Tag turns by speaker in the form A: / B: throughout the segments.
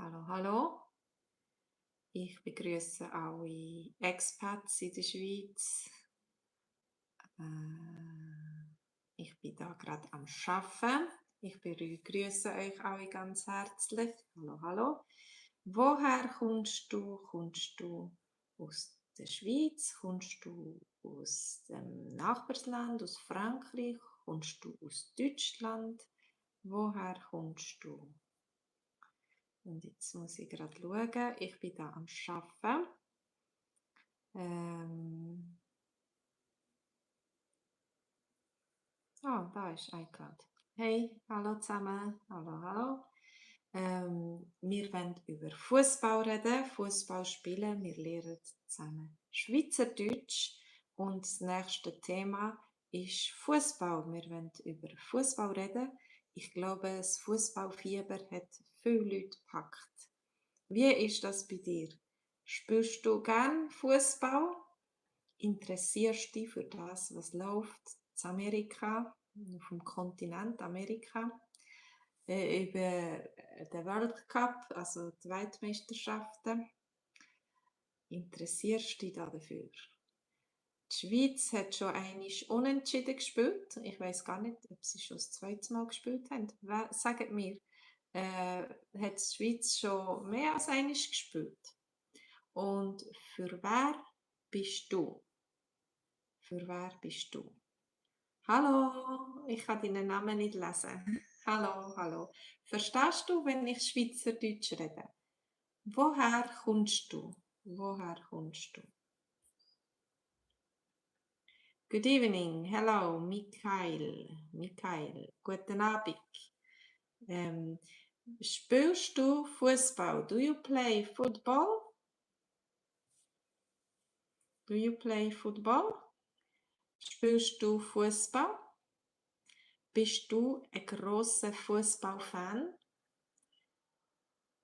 A: Hallo, hallo. Ich begrüße alle Expats in der Schweiz. Ich bin da gerade am Arbeiten. Ich begrüße euch alle ganz herzlich. Hallo, hallo. Woher kommst du? Kommst du aus der Schweiz? Kommst du aus dem Nachbarland, aus Frankreich? Kommst du aus Deutschland? Woher kommst du? Und jetzt muss ich gerade schauen. Ich bin da am Arbeiten. Da ist iCloud. Hey, hallo zusammen. Hallo, hallo. Wir wollen über Fußball reden, Fußball spielen. Wir lernen zusammen Schweizerdeutsch. Und das nächste Thema ist Fußball. Wir wollen über Fußball reden. Ich glaube, das Fußballfieber hat viele Leute gepackt. Wie ist das bei dir? Spielst du gern Fußball? Interessierst dich für das, was läuft in Amerika, auf dem Kontinent Amerika, über den World Cup, also die Weltmeisterschaften? Interessierst du dich dafür? Die Schweiz hat schon einmal unentschieden gespielt. Ich weiß gar nicht, ob sie schon das zweite Mal gespielt haben. Sagt mir, hat die Schweiz schon mehr als einmal gespielt? Und für wer bist du? Für wer bist du? Hallo, ich kann deinen Namen nicht lesen. Hallo, hallo. Verstehst du, wenn ich Schweizerdeutsch rede? Woher kommst du? Woher kommst du? Good evening. Hello, Michael. Michael. Guten Abend. Spielst du Fußball? Do you play football? Do you play football? Spielst du Fußball? Bist du ein grosser Fußballfan?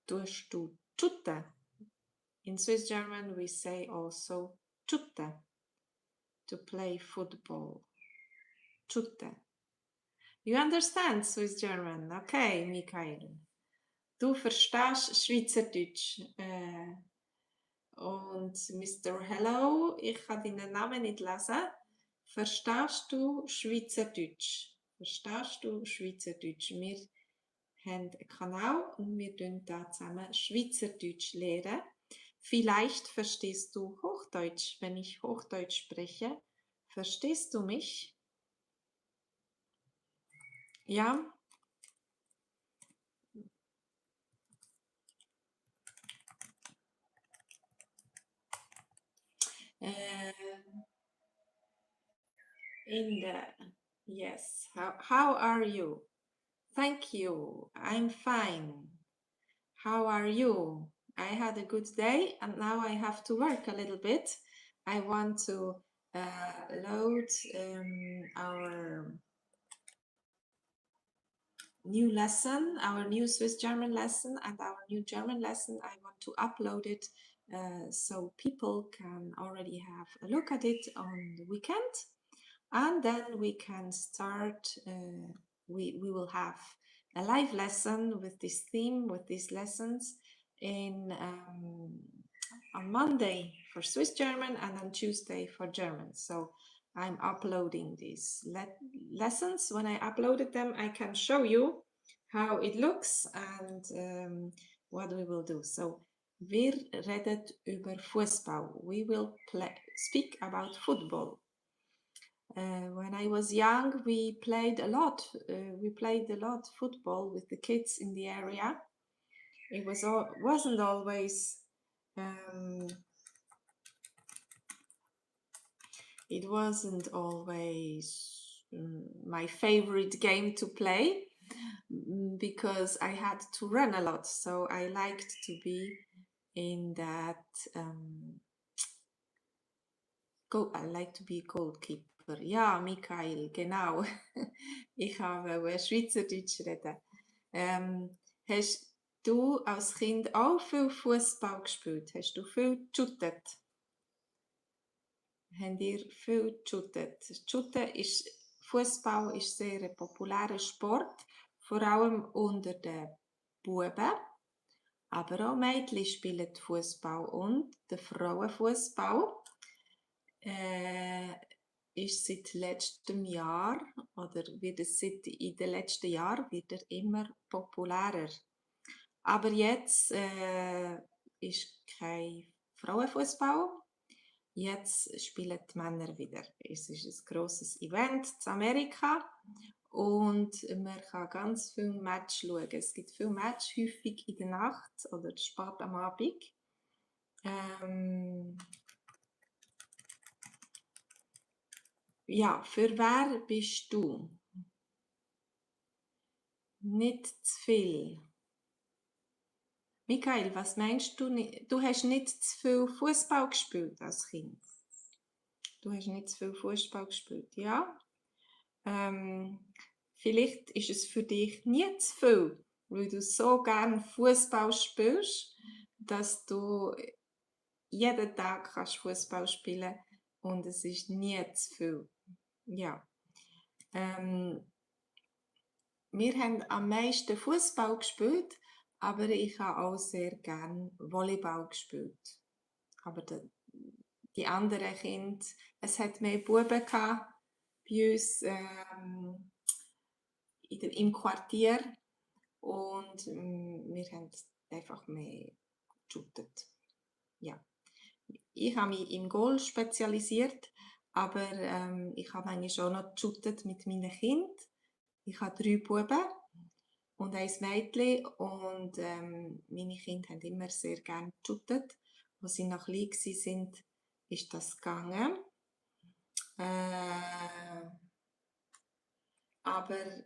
A: Tust du shooten? In Swiss German we say also shooten, to play football. Shooten. You understand Swiss German? Okay, Michael. Du verstehst Schweizerdeutsch. Und Mr. Hello, ich kann deinen Namen nicht lesen. Verstehst du Schweizerdeutsch? Verstehst du Schweizerdeutsch? Wir haben einen Kanal und wir lernen da zusammen Schweizerdeutsch lernen. Vielleicht verstehst du Hochdeutsch, wenn ich Hochdeutsch spreche. Verstehst du mich? Ja? Yes. How are you? Thank you. I'm fine. How are you? I had a good day and now I have to work a little bit. I want to load our new lesson, our new Swiss German lesson and our new German lesson. I want to upload it so people can already have a look at it on the weekend, and then we can start. We will have a live lesson with this theme, with these lessons on Monday for Swiss German and on Tuesday for German. So I'm uploading these lessons. When I uploaded them, I can show you how it looks and what we will do. So, wir reden über Fußball. We will speak about football. When I was young, we played a lot. Football with the kids in the area. It wasn't always my favorite game to play because I had to run a lot. So I liked to be in that. I like to be goalkeeper. Ja, Michael, genau. Ich habe Schweizerdeutsch reden. Hast du als Kind auch viel Fußball gespielt? Hast du viel geshootet? Habt ihr viel geshootet? Fußball ist sehr ein populärer Sport, vor allem unter den Buben. Aber auch Mädchen spielen Fußball und der Frauenfußball ist seit letztem Jahr oder wird es in den letzten Jahren wird er immer populärer. Aber jetzt ist kein Frauenfußball. Jetzt spielen die Männer wieder. Es ist ein grosses Event in Amerika und man kann ganz viele Matches schauen. Es gibt viele Matches, häufig in der Nacht oder spät am Abend. Ja, für wer bist du? Nicht zu viel. Michael, was meinst du? Du hast nicht zu viel Fußball gespielt als Kind. Du hast nicht zu viel Fußball gespielt, ja? Vielleicht ist es für dich nie zu viel, weil du so gerne Fußball spielst, dass du jeden Tag kannst Fußball spielen und es ist nie zu viel. Ja. Wir haben am meisten Fußball gespielt, aber ich habe auch sehr gerne Volleyball gespielt. Aber die anderen Kinder, es hat mehr Buben gehabt bei uns im Quartier und wir haben einfach mehr geshootet. Ja. Ich habe mich im Goal spezialisiert, aber ich habe manchmal auch noch geshootet mit meinen Kindern. Ich habe 3 Buben und 1 Mädchen und meine Kinder haben immer sehr gerne geshootet. Als sie noch klein waren, ist das gegangen. Aber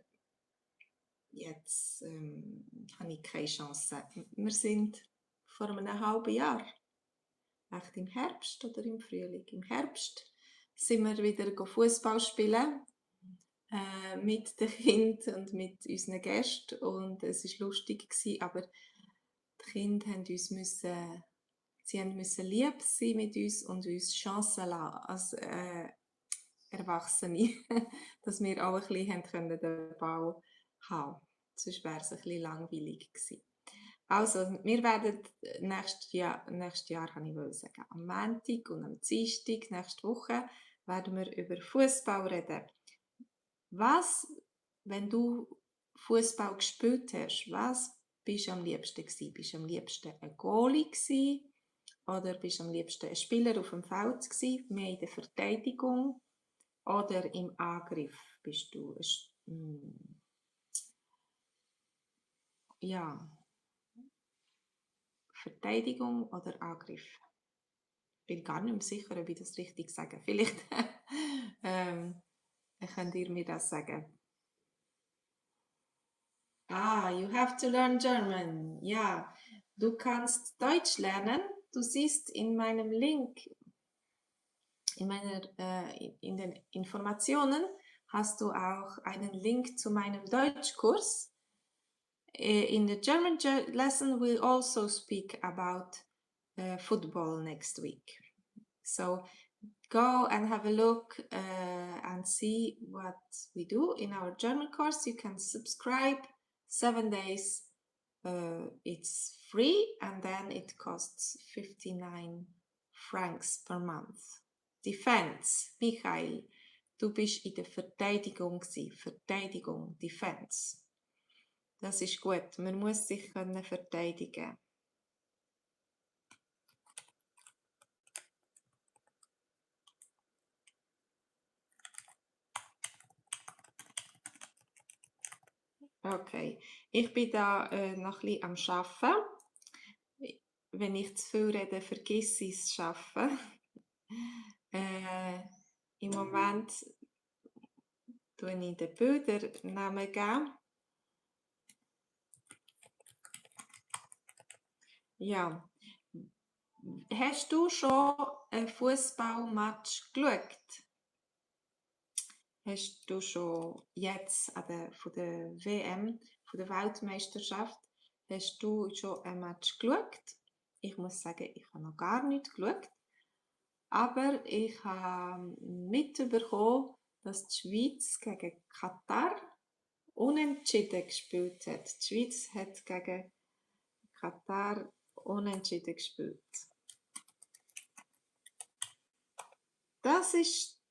A: jetzt habe ich keine Chance. Wir sind vor einem halben Jahr, echt im Herbst oder im Frühling, im Herbst, sind wir wieder Fußball spielen mit den Kindern und mit unseren Gästen und es war lustig gewesen, aber die Kinder haben uns müssen lieb sein mit uns und uns Chancen lassen als Erwachsene, dass wir auch ein bisschen den Ball haben können. Sonst wäre es ein bisschen langweilig gewesen. Also, wir werden nächstes Jahr kann ich sagen, am Montag und am Dienstag, nächste Woche, werden wir über Fußball reden. Was, wenn du Fußball gespielt hast, was bist du am liebsten gewesen? Bist du am liebsten ein Goalie gewesen? Oder bist du am liebsten ein Spieler auf dem Feld gewesen, mehr in der Verteidigung? Oder im Angriff bist du ja, Verteidigung oder Angriff? Ich bin gar nicht mehr sicher, ob ich das richtig sage. Vielleicht könnt ihr mir das sagen. You have to learn German. Ja, du kannst Deutsch lernen. Du siehst in meinem Link, in den Informationen, hast du auch einen Link zu meinem Deutschkurs. In the German lesson, we also speak about football next week. So go and have a look and see what we do in our German course. You can subscribe 7 days. It's free and then it costs 59 francs per month. Defense, Michael, du bist in der Verteidigung gewesen. Verteidigung, Defense. Das ist gut. Man muss sich verteidigen. Okay, ich bin da noch ein bisschen am Arbeiten. Wenn ich zu viel rede, vergiss ich es Arbeiten. Im Moment tue ich den Bildernamen geben. Ja. Hast du schon ein Fußballmatch geschaut? Hast du schon jetzt von der WM, von der Weltmeisterschaft, hast du schon ein Match geschaut? Ich muss sagen, ich habe noch gar nicht geschaut. Aber ich habe mitbekommen, dass die Schweiz gegen Katar unentschieden gespielt hat. Die Schweiz hat gegen Katar unentschieden gespielt. Das ist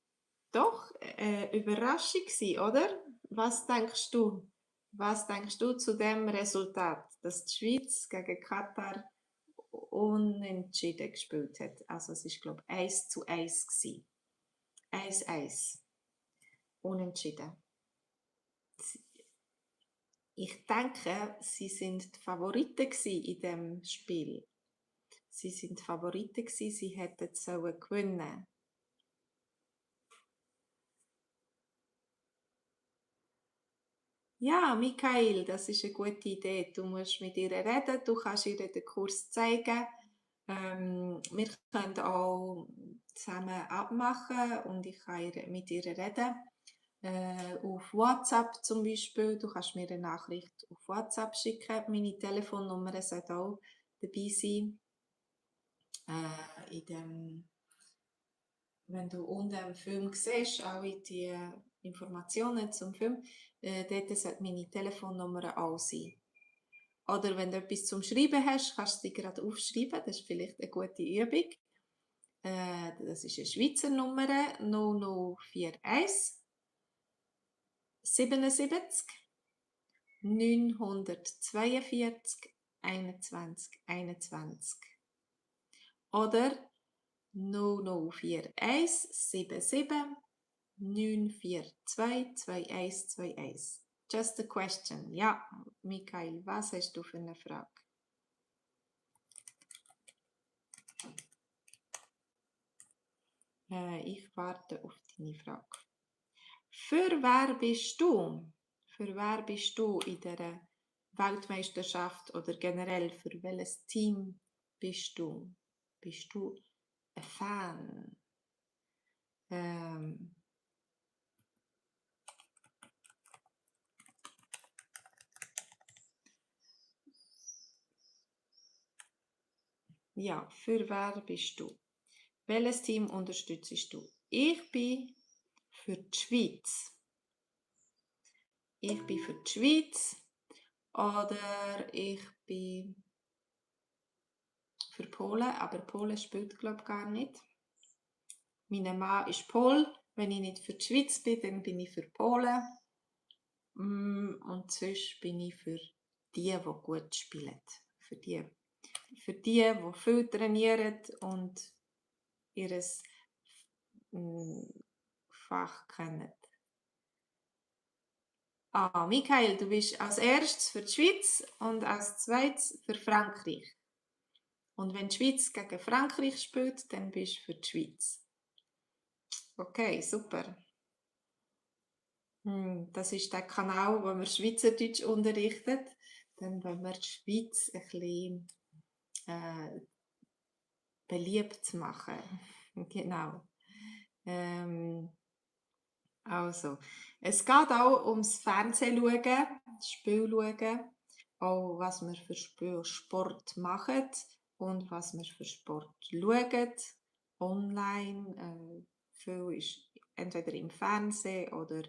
A: doch eine Überraschung gewesen, oder? Was denkst du? Was denkst du zu dem Resultat, dass die Schweiz gegen Katar unentschieden gespielt hat? Also es ist, glaube ich, 1:1 gewesen. 1:1. Unentschieden. Ich denke, sie sind die Favoriten in dem Spiel. Sie sind die Favoriten, sie hätten gewinnen. Ja, Michael, das ist eine gute Idee. Du musst mit ihr reden, du kannst ihr den Kurs zeigen. Wir können auch zusammen abmachen und ich kann mit ihr reden. Auf WhatsApp zum Beispiel, du kannst mir eine Nachricht auf WhatsApp schicken. Meine Telefonnummer sollte auch dabei sein. Wenn du unten im Film siehst, alle die Informationen zum Film, dort sollte meine Telefonnummer auch sein. Oder wenn du etwas zum Schreiben hast, kannst du sie gerade aufschreiben, das ist vielleicht eine gute Übung. Das ist eine Schweizer Nummer, 0041 77 942 21 21. Oder 0041 77 942 2121. Just a question. Ja, Michael, was hast du für eine Frage? Ich warte auf deine Frage. Für wer bist du? Für wer bist du in der Weltmeisterschaft oder generell für welches Team bist du? Bist du ein Fan? Ja, für wer bist du? Welches Team unterstützt du? Ich bin für die Schweiz. Ich bin für die Schweiz oder ich bin für Polen, aber Polen spielt, glaube ich, gar nicht. Mein Mann ist Pol. Wenn ich nicht für die Schweiz bin, dann bin ich für Polen. Und sonst bin ich für die gut spielen. Für die viel trainieren und ihr Fach kennen. Michael, du bist als erstes für die Schweiz und als zweites für Frankreich. Und wenn die Schweiz gegen Frankreich spielt, dann bist du für die Schweiz. Okay, super. Das ist der Kanal, wo wir Schweizerdeutsch unterrichtet. Dann wollen wir die Schweiz ein bisschen beliebt machen. Genau. Also, es geht auch ums Fernsehen schauen, das Spiel schauen, auch was wir für Sport machen und was wir für Sport schauen, online. Viel ist entweder im Fernsehen oder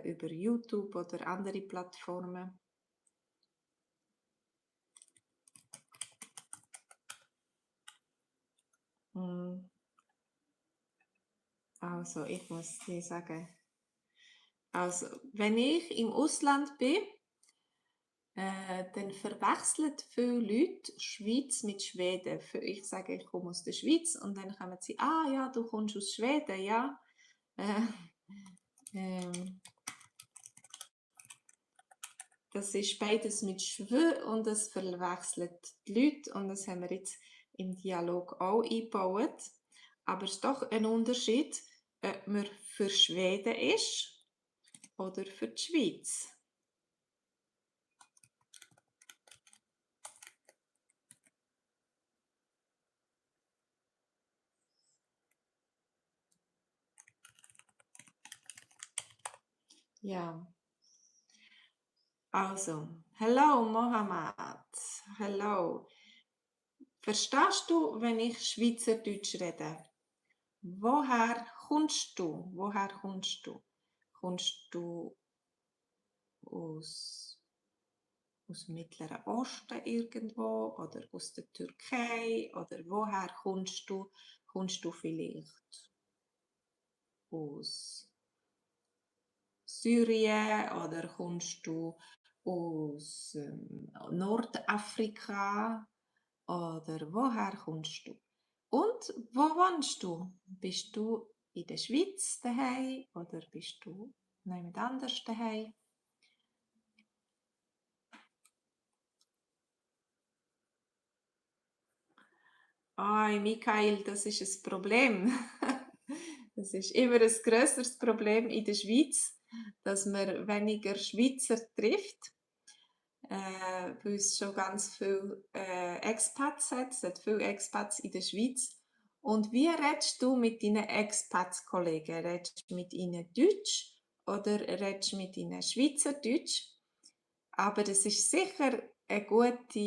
A: über YouTube oder andere Plattformen. Also, ich muss dir sagen, also, wenn ich im Ausland bin, dann verwechseln viele Leute Schweiz mit Schweden. Ich sage, ich komme aus der Schweiz und dann kommen sie, ja, du kommst aus Schweden, ja. Das ist beides mit Schw und das verwechselt die Leute und das haben wir jetzt im Dialog auch eingebaut. Aber es ist doch ein Unterschied, ob man für Schweden ist oder für die Schweiz. Ja. Also, hello Mohammed, hello. Verstehst du, wenn ich Schweizerdeutsch rede? Woher kommst du? Woher kommst du? Kommst du aus aus dem Mittleren Osten irgendwo oder aus der Türkei oder woher kommst du? Kommst du vielleicht aus Syrien oder kommst du aus Nordafrika oder woher kommst du? Und wo wohnst du? Bist du in der Schweiz daheim oder bist du jemand anders daheim? Michael, das ist ein Problem. Das ist immer ein grösseres Problem in der Schweiz, dass man weniger Schweizer trifft, weil es schon ganz viele Expats hat. Es hat viele Expats in der Schweiz. Und wie redest du mit deinen Expats-Kollegen? Redest du mit ihnen Deutsch oder redest du mit ihnen Schweizerdeutsch? Aber es ist sicher eine gute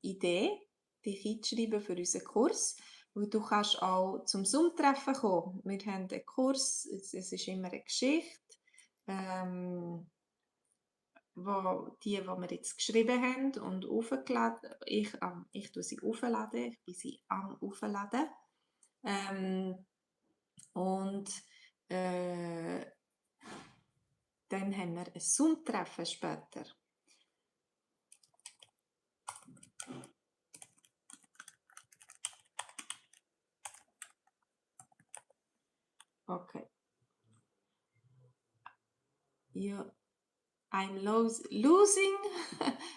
A: Idee, dich einzuschreiben für unseren Kurs, weil du kannst auch zum Zoom-Treffen kommen. Wir haben einen Kurs, es ist immer eine Geschichte, die wir jetzt geschrieben haben und aufgeladen. Ich tue sie aufladen, ich bin sie am Aufladen. Und dann haben wir ein Zoom-Treffen später. Okay. Ja. I'm losing,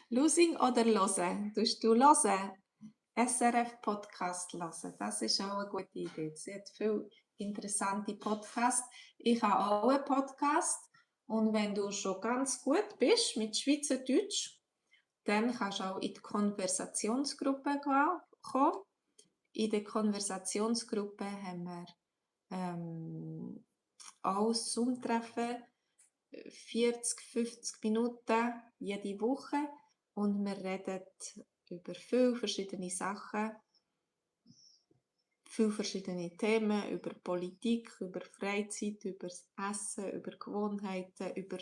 A: losing oder hören? Tust du hören? SRF-Podcast hören. Das ist auch eine gute Idee. Sie hat viele interessante Podcasts. Ich habe auch einen Podcast. Und wenn du schon ganz gut bist mit Schweizerdeutsch, dann kannst du auch in die Konversationsgruppe kommen. In der Konversationsgruppe haben wir auch Zoom-Treffen, 40, 50 Minuten jede Woche und wir reden über viele verschiedene Sachen, viele verschiedene Themen, über Politik, über Freizeit, über das Essen, über Gewohnheiten, über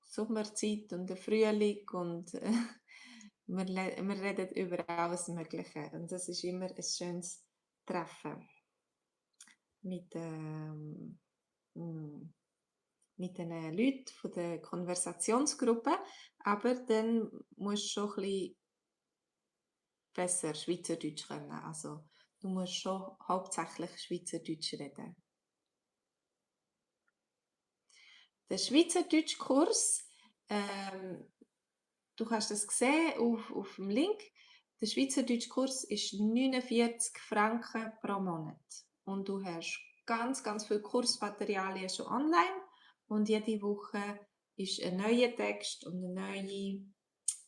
A: Sommerzeit und den Frühling und wir reden über alles Mögliche und das ist immer ein schönes Treffen mit mit den Leuten von der Konversationsgruppe, aber dann musst du schon ein bisschen besser Schweizerdeutsch können. Also du musst schon hauptsächlich Schweizerdeutsch reden. Der Schweizerdeutschkurs, du kannst das sehen auf dem Link, der Schweizerdeutschkurs ist 49 Franken pro Monat und du hast ganz, ganz viele Kursmaterialien schon online und jede Woche ist ein neuer Text und eine neue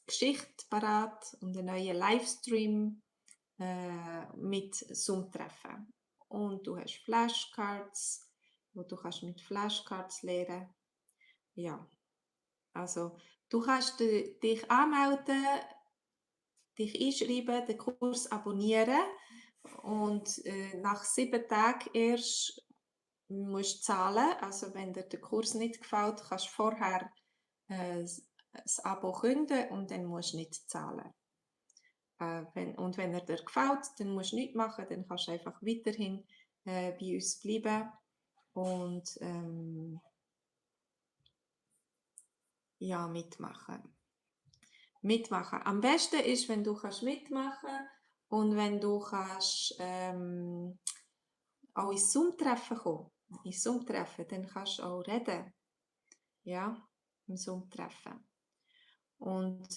A: Geschichte parat und ein neuer Livestream mit Zoom-Treffen. Und du hast Flashcards, wo du kannst mit Flashcards lernen. Ja, also du kannst dich anmelden, dich einschreiben, den Kurs abonnieren und nach 7 Tagen erst musst du zahlen. Also wenn dir der Kurs nicht gefällt, kannst du vorher das Abo künden und dann musst du nicht zahlen. Und wenn er dir gefällt, dann musst du nichts machen, dann kannst du einfach weiterhin bei uns bleiben und ja, mitmachen. Am besten ist, wenn du kannst mitmachen und wenn du kannst auch ins Zoom-Treffen kommen. Ins Zoom-Treffen, dann kannst du auch reden. Ja, im Zoom-Treffen. Und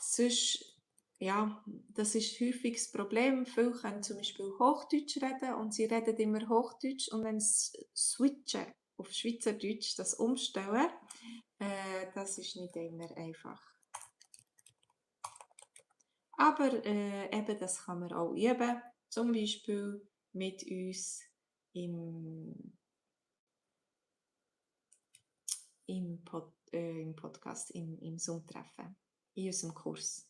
A: sonst, ja, das ist häufig das Problem. Viele können zum Beispiel Hochdeutsch reden und sie reden immer Hochdeutsch und wenn sie switchen auf Schweizerdeutsch, das umstellen, das ist nicht immer einfach. Aber eben, das kann man auch üben, zum Beispiel mit uns im Podcast, im Zoom-Treffen, in unserem Kurs.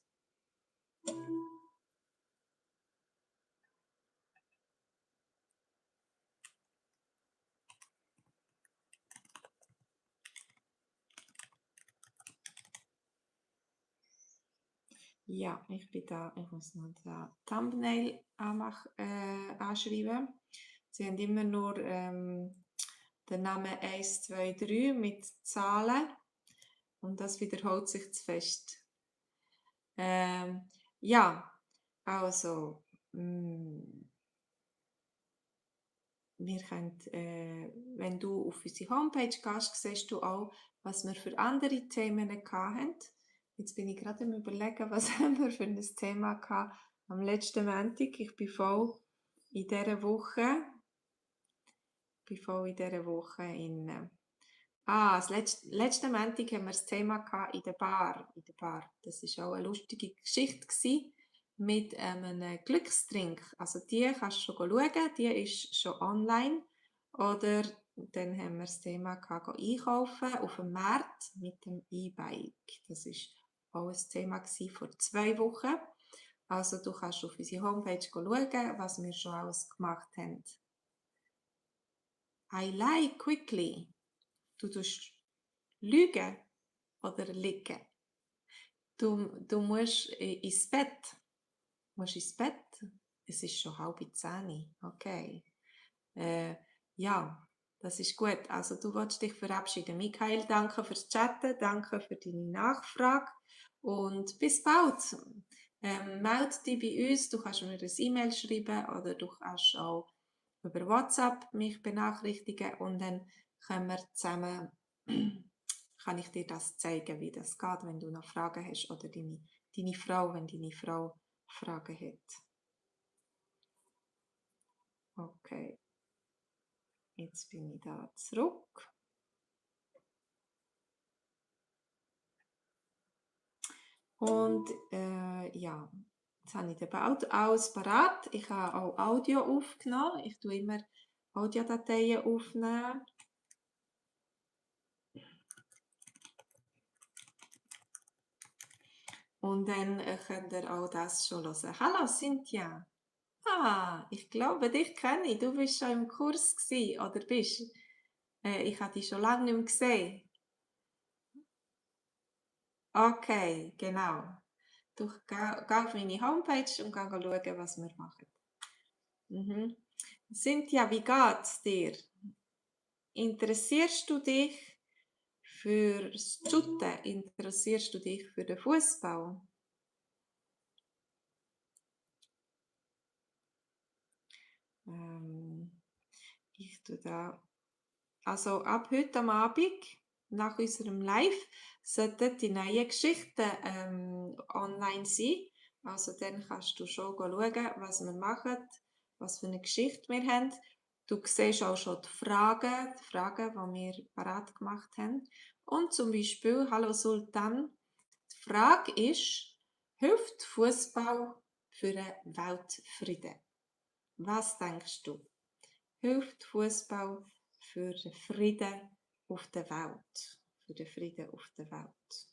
A: Ja, ich bin da. Ich muss noch das Thumbnail anschreiben. Sie haben immer nur den Namen 1, 2, 3 mit Zahlen und das wiederholt sich zu fest. Ja, also, wir können, wenn du auf unsere Homepage gehst, siehst du auch, was wir für andere Themen hatten. Jetzt bin ich gerade am Überlegen, was haben wir für ein Thema gehabt am letzten Montag. Ich bin voll in dieser Woche, in... das letzte Montag haben wir das Thema gehabt in der Bar. Das war auch eine lustige Geschichte gewesen, mit einem Glückstrink. Also die kannst du schon schauen, die ist schon online. Oder dann haben wir das Thema gehabt, einkaufen auf dem Markt mit dem E-Bike. Das war auch ein Thema gewesen vor 2 Wochen. Also du kannst auf unsere Homepage schauen, was wir schon alles gemacht haben. I lie quickly. Du tust lügen oder liegen. Du musst ins Bett. Es ist schon 9:30. Okay. Ja, das ist gut. Also du willst dich verabschieden. Michael, danke fürs Chatten, danke für deine Nachfrage und bis bald. Melde dich bei uns, du kannst mir eine E-Mail schreiben oder du kannst auch über WhatsApp mich benachrichtigen und dann können wir zusammen, kann ich dir das zeigen, wie das geht, wenn du noch Fragen hast oder deine Frau, wenn deine Frau Fragen hat. Okay, jetzt bin ich da zurück. Und ja, jetzt habe ich den alles parat. Ich habe auch Audio aufgenommen. Ich tue immer Audiodateien aufnehmen. Und dann könnt ihr auch das schon hören. Hallo Cynthia. Ich glaube, dich kenne ich. Du bist schon im Kurs gewesen, oder bist? Ich habe dich schon lange nicht mehr gesehen. Okay, genau. Du geh auf meine Homepage und geh schauen, was wir machen. Mhm. Cynthia, wie geht's dir? Interessierst du dich für das Shooten? Interessierst du dich für den Fußball? Ich tue da. Also ab heute am Abend, nach unserem Live, sollten die neuen Geschichten online sein. Also dann kannst du schon schauen, was wir machen, was für eine Geschichte wir haben. Du siehst auch schon die Fragen, die wir parat gemacht haben. Und zum Beispiel, hallo Sultan, die Frage ist, hilft Fußball für den Weltfrieden? Was denkst du? Hilft Fußball für den Frieden auf der Welt? Für den Frieden auf der Welt.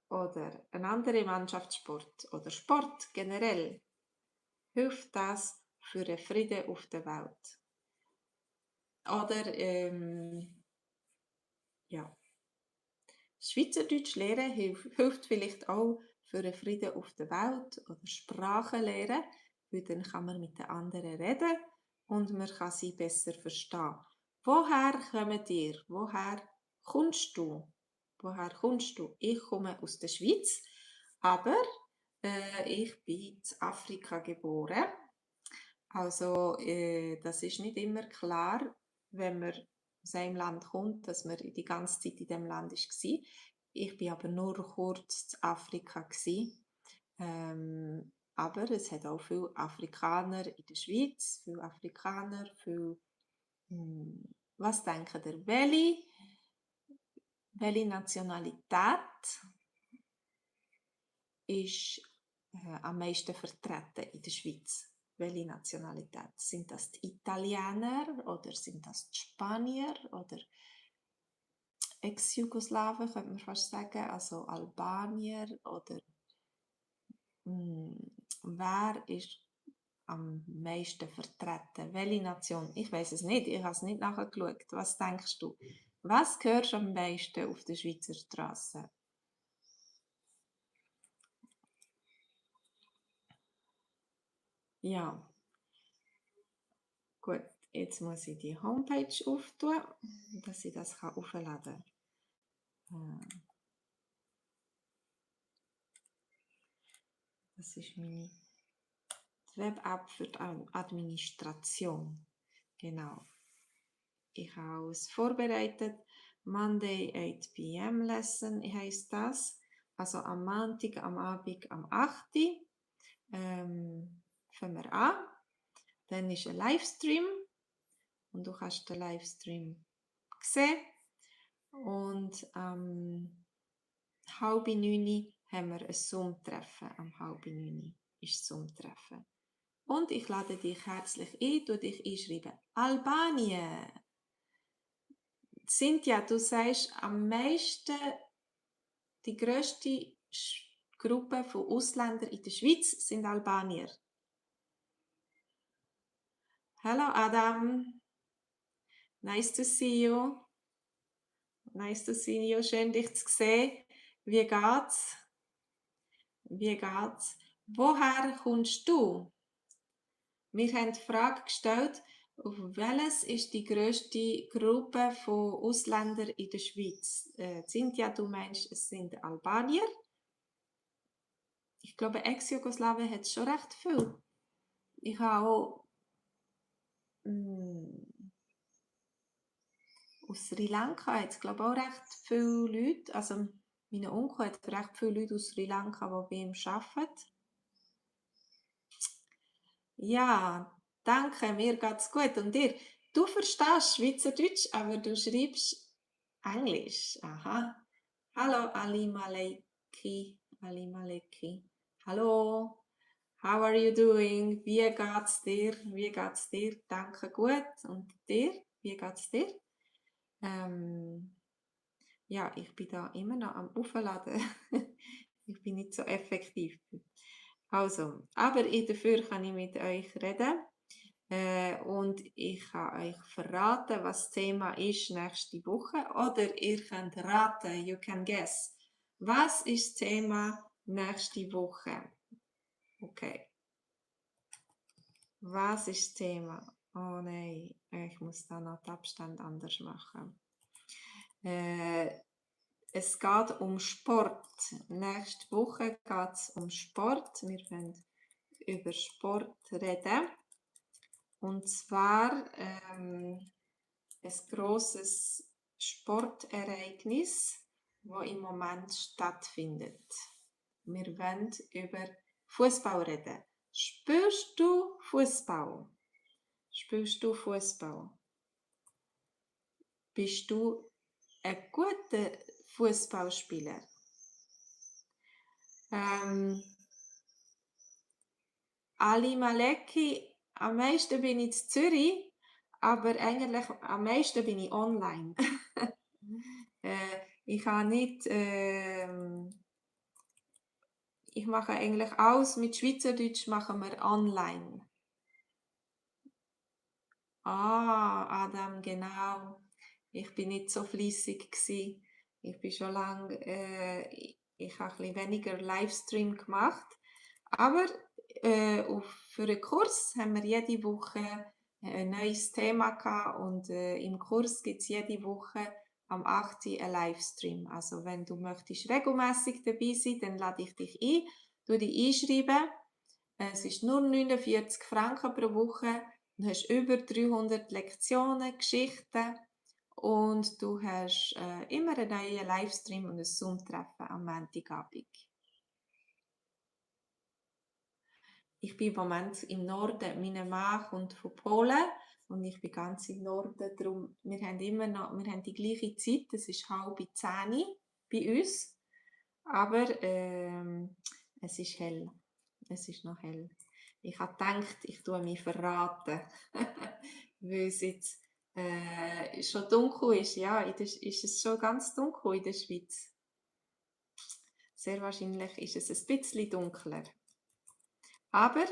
A: Oder ein anderer Mannschaftssport oder Sport generell. Hilft das für den Frieden auf der Welt? Oder ja, Schweizerdeutsch lernen hilft vielleicht auch für den Frieden auf der Welt oder Sprachen lernen, weil dann kann man mit den anderen reden und man kann sie besser verstehen. Woher kommt ihr? Woher kommst du? Woher kommst du? Ich komme aus der Schweiz, aber ich bin in Afrika geboren. Also das ist nicht immer klar, wenn man aus einem Land kommt, dass man die ganze Zeit in dem Land war. Ich bin aber nur kurz in Afrika gewesen. Aber es hat auch viele Afrikaner in der Schweiz, viele Afrikaner, was denken ihr, welche Nationalität ist am meisten vertreten in der Schweiz? Welche Nationalität? Sind das die Italiener oder sind das die Spanier oder Ex-Jugoslawen, könnte man fast sagen, also Albanier oder wer ist am meisten vertreten? Welche Nation? Ich weiß es nicht, ich habe es nicht nachgeschaut. Was denkst du? Was hörst du am meisten auf der Schweizer Straße? Ja, gut. Jetzt muss ich die Homepage auftun, dass ich das aufladen kann. Das ist meine Web-App für die Administration. Genau. Ich habe es vorbereitet. Monday 8 p.m. Lesson heisst das. Also am Montag, am Abend, am 8. Fangen wir an. Dann ist ein Livestream und du kannst den Livestream sehen. Und halb 9 haben wir ein Zoom-Treffen. Am halb 9 ist Zoom-Treffen. Und ich lade dich herzlich ein, du dich einschreiben. Albanien. Cynthia, du sagst am meisten, die grösste Gruppe von Ausländern in der Schweiz sind Albanier. Hallo Adam, nice to see you. Nice to see you, schön dich zu sehen. Wie geht's? Wie geht's? Woher kommst du? Wir haben die Frage gestellt, auf welches ist die grösste Gruppe von Ausländern in der Schweiz? Cynthia, du meinst, es sind Albanier? Ich glaube, Ex-Jugoslawien hat schon recht viel. Ich habe auch aus Sri Lanka hat es, glaube ich, auch recht viele Leute. Also, mein Onkel hat recht viele Leute aus Sri Lanka, die bei ihm arbeiten. Ja, danke, mir geht's gut. Und dir? Du verstehst Schweizerdeutsch, aber du schreibst Englisch. Aha. Hallo, Ali Maleki. Ali Maleki. Hallo. How are you doing? Wie geht's dir? Wie geht's dir? Danke, gut. Und dir? Wie geht's dir? Ja, ich bin da immer noch am Aufladen. Ich bin nicht so effektiv. Also, aber dafür kann ich mit euch reden. Und ich kann euch verraten, was das Thema ist nächste Woche. Oder ihr könnt raten, you can guess. Was ist das Thema nächste Woche? Okay. Was ist das Thema? Oh nein, ich muss da noch den Abstand anders machen. Es geht um Sport. Nächste Woche geht es um Sport. Wir werden über Sport reden. Und zwar ein grosses Sportereignis, das im Moment stattfindet. Wir wollen über Fußball reden. Spielst du Fußball? Spielst du Fußball? Bist du ein guter Fußballspieler? Ali Maleki, am meisten bin ich in Zürich, aber eigentlich am meisten bin ich online. Ich habe nicht, ich mache eigentlich alles mit Schweizerdeutsch machen wir online. Ah, Adam, genau. Ich bin nicht so fließig gsi. Ich bin schon lange, ich habe ein bisschen weniger Livestream gemacht. Aber für einen Kurs haben wir jede Woche ein neues Thema gehabt und im Kurs gibt es jede Woche am 8. einen Livestream. Also wenn du möchtest regelmäßig dabei sein, dann lade ich dich ein, du dich einschreiben. Es ist nur 49 Franken pro Woche. Du hast über 300 Lektionen, Geschichten und du hast immer einen neuen Livestream und ein Zoom-Treffen am Montagabend. Ich bin im Moment im Norden. Mein Mann kommt von Polen und ich bin ganz im Norden. Darum, wir haben die gleiche Zeit. Es ist 9:30 bei uns. Aber es ist hell. Es ist noch hell. Ich habe gedacht, ich tue mich verraten. Weil es jetzt schon dunkel ist. Ja, ist es schon ganz dunkel in der Schweiz. Sehr wahrscheinlich ist es ein bisschen dunkler. Aber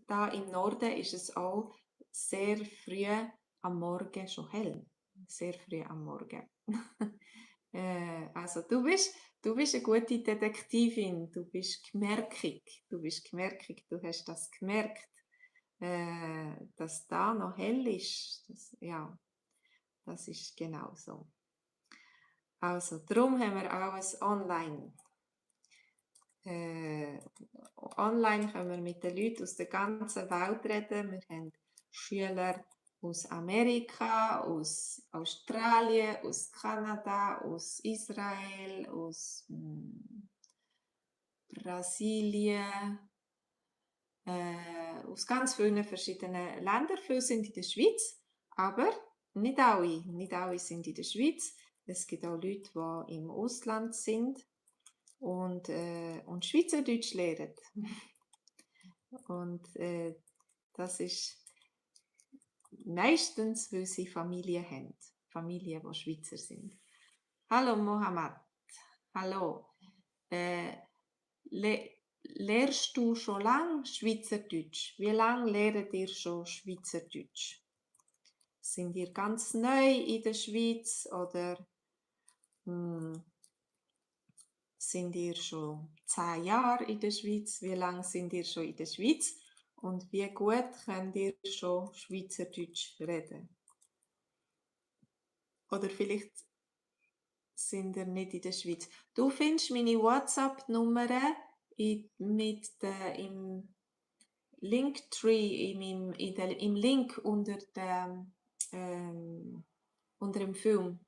A: da im Norden ist es auch sehr früh am Morgen schon hell. sehr früh am Morgen. Also du bist eine gute Detektivin, du bist gemerkig, du hast das gemerkt, dass da noch hell ist. Ja, das ist genau so. Also, darum haben wir alles online. Online können wir mit den Leuten aus der ganzen Welt reden. Wir haben Schüler aus Amerika, aus Australien, aus Kanada, aus Israel, aus Brasilien, aus ganz vielen verschiedenen Ländern. Viele sind in der Schweiz, aber nicht alle sind in der Schweiz. Es gibt auch Leute, die im Ausland sind und Schweizerdeutsch lernen. Und das ist meistens, weil sie Familien haben. Familien, die Schweizer sind. Hallo Mohammed. Hallo. Lehrst du schon lange Schweizerdeutsch? Wie lange lernt ihr schon Schweizerdeutsch? Sind ihr ganz neu in der Schweiz oder sind ihr schon 10 Jahre in der Schweiz? Wie lange sind ihr schon in der Schweiz? Und wie gut könnt ihr schon Schweizerdeutsch reden? Oder vielleicht sind ihr nicht in der Schweiz. Du findest meine WhatsApp-Nummer im Linktree, im Link unter dem Film.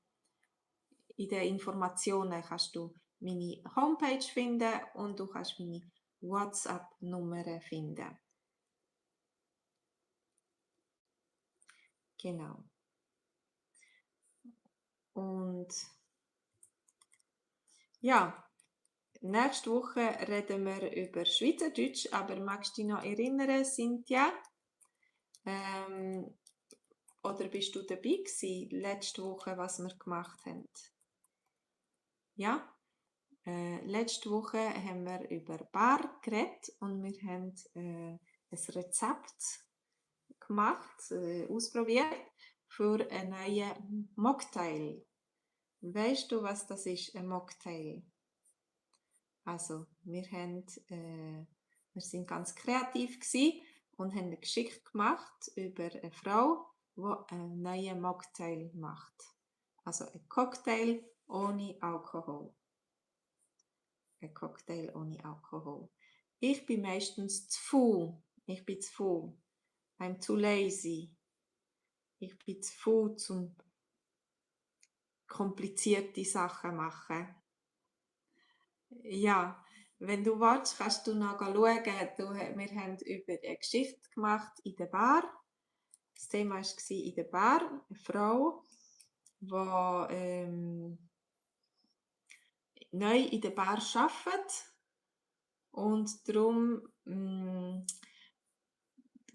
A: In den Informationen kannst du meine Homepage finden und du kannst meine WhatsApp-Nummer finden. Genau. Und ja, nächste Woche reden wir über Schweizerdeutsch, aber magst du dich noch erinnern, Cynthia? Oder bist du dabei gewesen, letzte Woche, was wir gemacht haben? Ja? Letzte Woche haben wir über Bar geredet und wir haben ein Rezept gemacht, ausprobiert für einen neuen Mocktail. Weißt du, was das ist, ein Mocktail? Also, wir sind ganz kreativ gewesen und haben eine Geschichte gemacht über eine Frau, die einen neuen Mocktail macht. Also ein Cocktail ohne Alkohol. Ein Cocktail ohne Alkohol. Ich bin meistens zu faul. I'm too lazy. Ich bin zu faul, zum komplizierte Sachen machen. Ja, wenn du willst, kannst du noch schauen. Wir haben über eine Geschichte gemacht in der Bar. Das Thema war in der Bar. Eine Frau, die neu in der Bar arbeitet und darum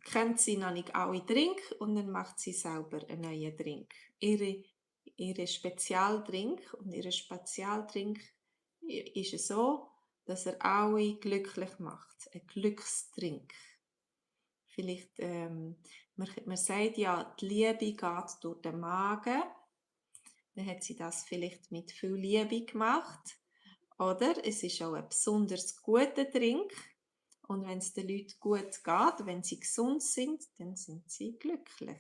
A: kennt sie noch nicht alle Drink und dann macht sie selber einen neuen Drink. Ihre Spezialdrink und ihre Spezialdrink ist so, dass er alle glücklich macht. Ein Glücksdrink. Vielleicht, man sagt ja, die Liebe geht durch den Magen. Dann hat sie das vielleicht mit viel Liebe gemacht. Oder es ist auch ein besonders guter Drink. Und wenn es den Leuten gut geht, wenn sie gesund sind, dann sind sie glücklich.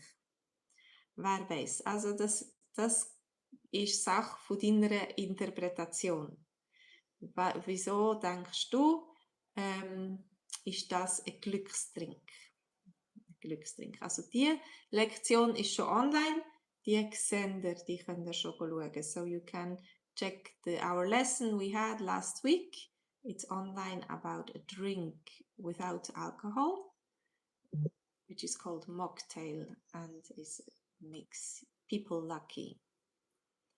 A: Wer weiß? Also das ist Sache von deiner Interpretation. Wieso denkst du, ist das ein Glücksdrink? Also die Lektion ist schon online, die könnt ihr schon schauen. So you can check our lesson we had last week. It's online about a drink without alcohol, which is called mocktail and makes people lucky.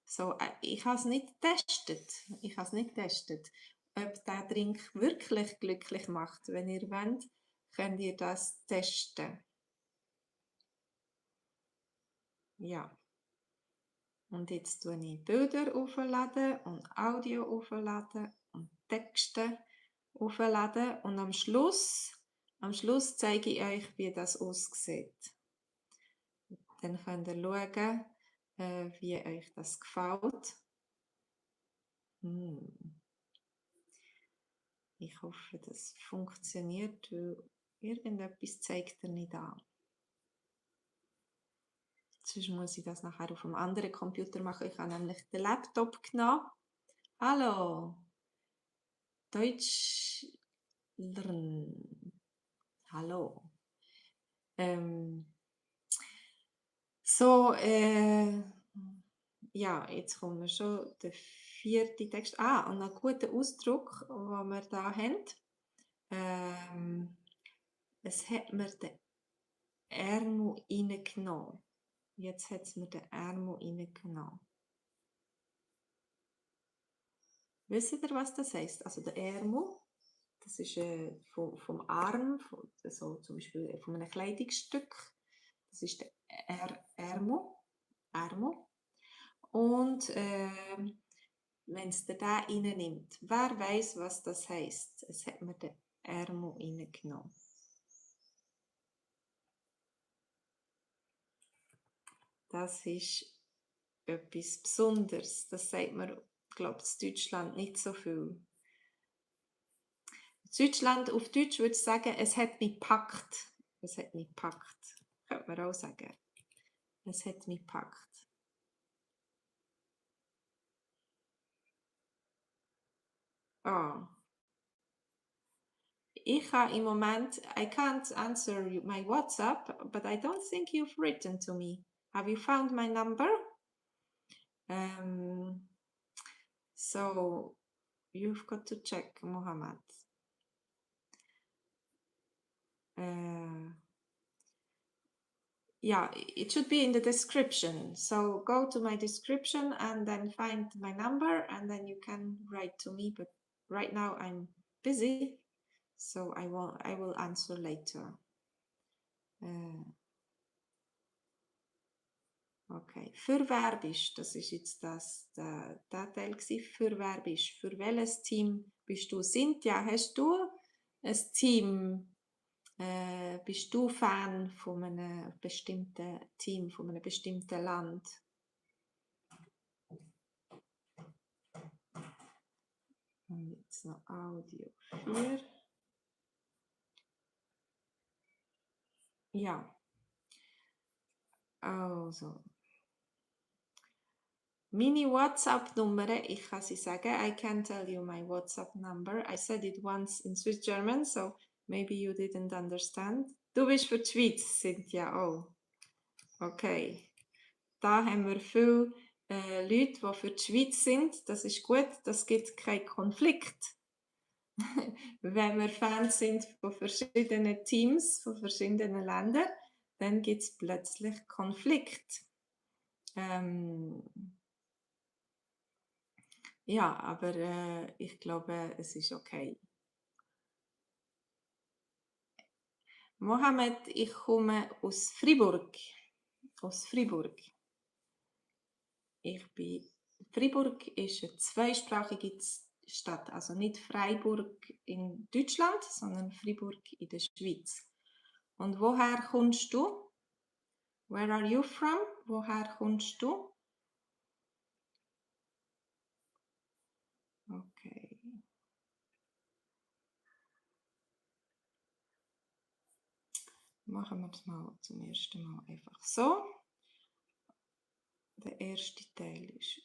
A: So, ich habe es nicht getestet. Ob der Drink wirklich glücklich macht. Wenn ihr wollt, könnt ihr das testen. Ja. Und jetzt tue ich Bilder aufladen und Audio aufladen und Texte aufladen und am Schluss zeige ich euch, wie das aussieht. Dann könnt ihr schauen, wie euch das gefällt. Ich hoffe, das funktioniert, weil irgendetwas zeigt er nicht an. Sonst muss ich das nachher auf einem anderen Computer machen. Ich habe nämlich den Laptop genommen. Hallo, Deutsch lernen. Hallo. Ja, jetzt kommen wir schon der 4. Text. Und ein guter Ausdruck, den wir da haben. Es hat mir den Ärmel reingenommen. Jetzt hat es mir den Ärmel reingenommen. Wisst ihr, was das heisst? Also der Ärmel, das ist vom Arm, so zum Beispiel von einem Kleidungsstück. Das ist der Ärmel. Und wenn es da reinnimmt, wer weiß, was das heisst? Es hat mir den Ärmel reingenommen. Das ist etwas Besonderes. Das sagt man, glaube ich, in Deutschland nicht so viel. Deutschland, auf Deutsch würde ich sagen, es hat mich gepackt. Es hat mich gepackt. Könnte man auch sagen. Es hat mich gepackt. Ich habe im Moment, I can't answer my WhatsApp, but I don't think you've written to me. Have you found my number? So, you've got to check, Mohammed. Yeah, it should be in the description. So go to my description and then find my number and then you can write to me. But right now I'm busy, so I will answer later. Okay, für wer bist du? Das ist jetzt der Teil gewesen. Für wer bist du? Für welches Team bist du? Cynthia, hast du ein Team? Bist du Fan von einem bestimmten Team, von einem bestimmten Land? Und jetzt noch Audio 4. Ja. Also. Meine WhatsApp-Nummer, ich kann sie sagen. I can tell you my WhatsApp number. I said it once in Swiss German, so maybe you didn't understand. Du bist für die Schweiz, Cynthia auch. Okay. Da haben wir viele Leute, die für die Schweiz sind. Das ist gut, das gibt keinen Konflikt. Wenn wir Fans sind von verschiedenen Teams, von verschiedenen Ländern, dann gibt es plötzlich Konflikt. Ja, aber ich glaube, es ist okay. Mohammed, ich komme aus Fribourg. Fribourg ist eine zweisprachige Stadt, also nicht Freiburg in Deutschland, sondern Fribourg in der Schweiz. Und woher kommst du? Where are you from? Woher kommst du? Okay. Machen wir es mal zum ersten Mal einfach so. Der erste Teil ist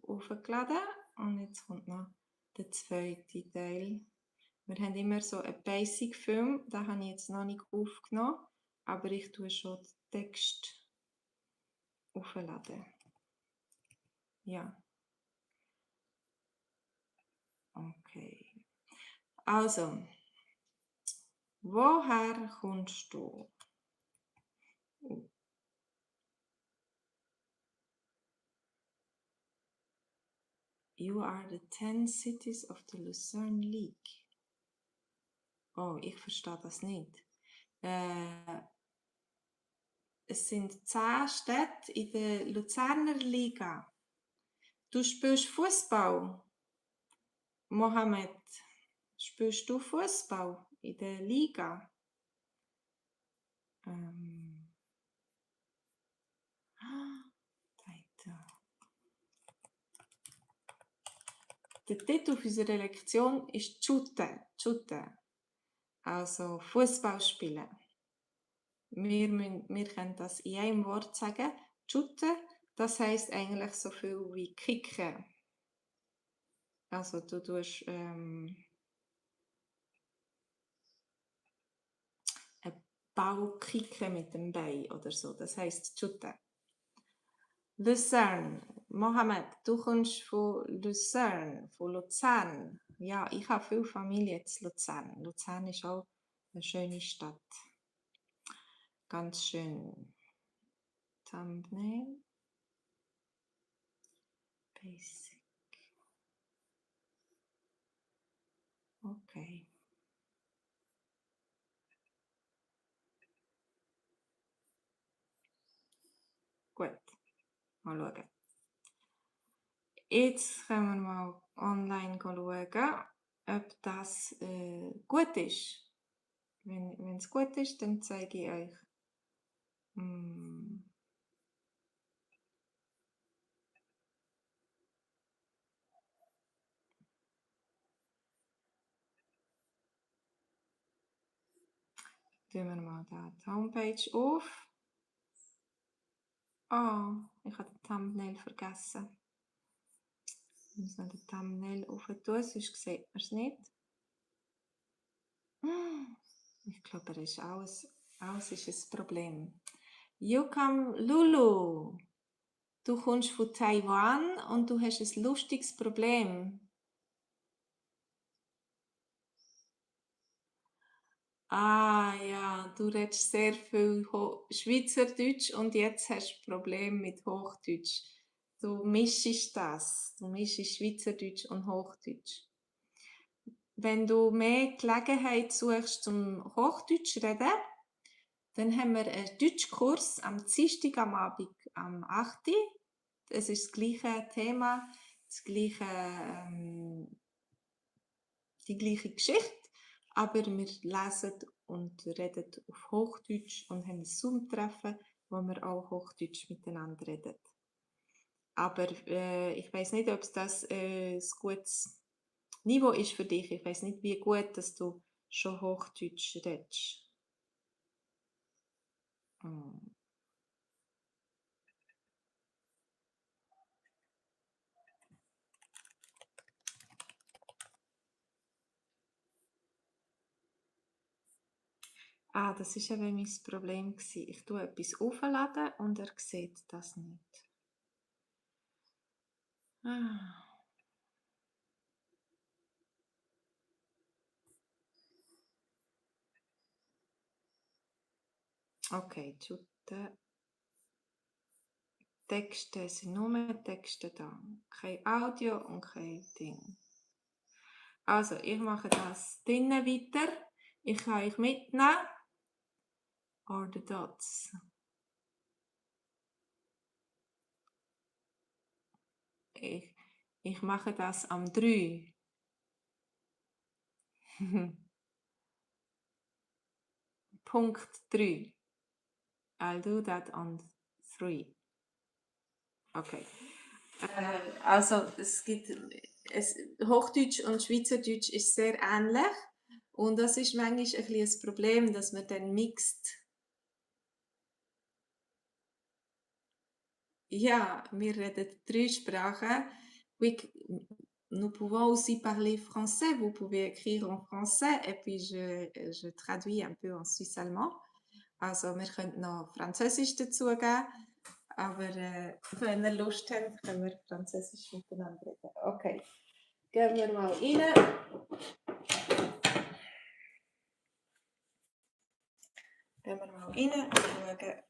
A: aufgeladen und jetzt kommt noch der zweite Teil. Wir haben immer so einen Basic-Film, den habe ich jetzt noch nicht aufgenommen, aber ich tue schon den Text aufladen. Ja. Okay. Also, woher kommst du? You are the 10 cities of the Lucerne League. Oh, ich verstehe das nicht. Es sind 10 Städte in der Luzerner Liga. Du spielst Fußball. Mohammed, spielst du Fußball in der Liga? Zeit. Der Titel unserer Lektion ist Chute. Chute. Also Fußball spielen. Wir können das in einem Wort sagen. Chute, das heisst eigentlich so viel wie kicken. Also du tust einen Ball kicken mit dem Bein oder so. Das heisst Chute. Luzern. Mohammed, du kommst von Luzern, von Luzern. Ja, ich habe viel Familie in Luzern. Luzern ist auch eine schöne Stadt. Ganz schön. Thumbnail. Basic. Okay. Gut. Mal schauen. Jetzt können wir mal online schauen, ob das gut ist. Wenn es gut ist, dann zeige ich euch. Tun wir mal die Homepage auf. Oh, ich habe den Thumbnail vergessen. Ich muss noch den Thumbnail auf tun, sonst sieht man es nicht. Ich glaube, er ist alles ist ein Problem. Yukam Lulu, du kommst von Taiwan und du hast ein lustiges Problem. Ah ja, du redest sehr viel Schweizerdeutsch und jetzt hast du Probleme mit Hochdeutsch. Du mischst das. Du mischst Schweizerdeutsch und Hochdeutsch. Wenn du mehr Gelegenheit suchst zum Hochdeutsch reden, dann haben wir einen Deutschkurs am Dienstag am Abend am 8. Es ist das gleiche Thema, die gleiche Geschichte, aber wir lesen und reden auf Hochdeutsch und haben ein Zoom-Treffen, wo wir auch Hochdeutsch miteinander reden. Aber ich weiß nicht, ob das ein gutes Niveau ist für dich. Ich weiß nicht, wie gut, dass du schon Hochdeutsch redest. Ah, das war eben mein Problem. Ich tue etwas aufladen und er sieht das nicht. Okay, Jute. Texte sind nur Texte da. Kein Audio und kein Ding. Also, ich mache das drinnen weiter. Ich kann euch mitnehmen. Or the dots. Ich mache das am 3. Punkt 3. I'll do that on 3. Okay. Also Hochdeutsch und Schweizerdeutsch ist sehr ähnlich und das ist manchmal ein bisschen das Problem, dass man dann mixt. Ja, wir reden 3 Sprachen. Nous pouvons aussi parler français. Vous pouvez écrire en français et puis je traduis un peu en suisse-allemand. Also wir können noch Französisch dazugeben, aber wenn ihr Lust habt, können wir Französisch miteinander reden. Okay, gehen wir mal rein. Gehen wir mal rein und schauen,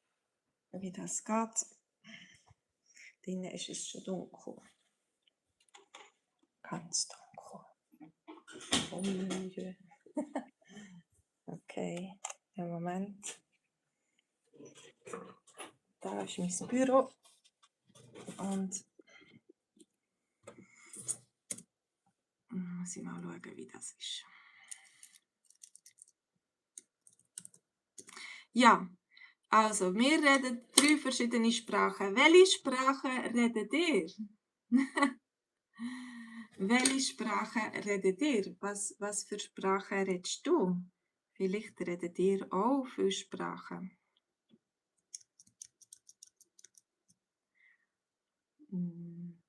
A: wie das geht. Drinnen ist es schon dunkel. Ganz dunkel. Okay, einen Moment. Da ist mein Büro. Und muss ich mal schauen, wie das ist. Ja, also wir reden 3 verschiedene Sprachen. Welche Sprache redet ihr? Welche Sprache redet ihr? Was für Sprache redest du? Vielleicht redet ihr auch viele Sprachen. Hm.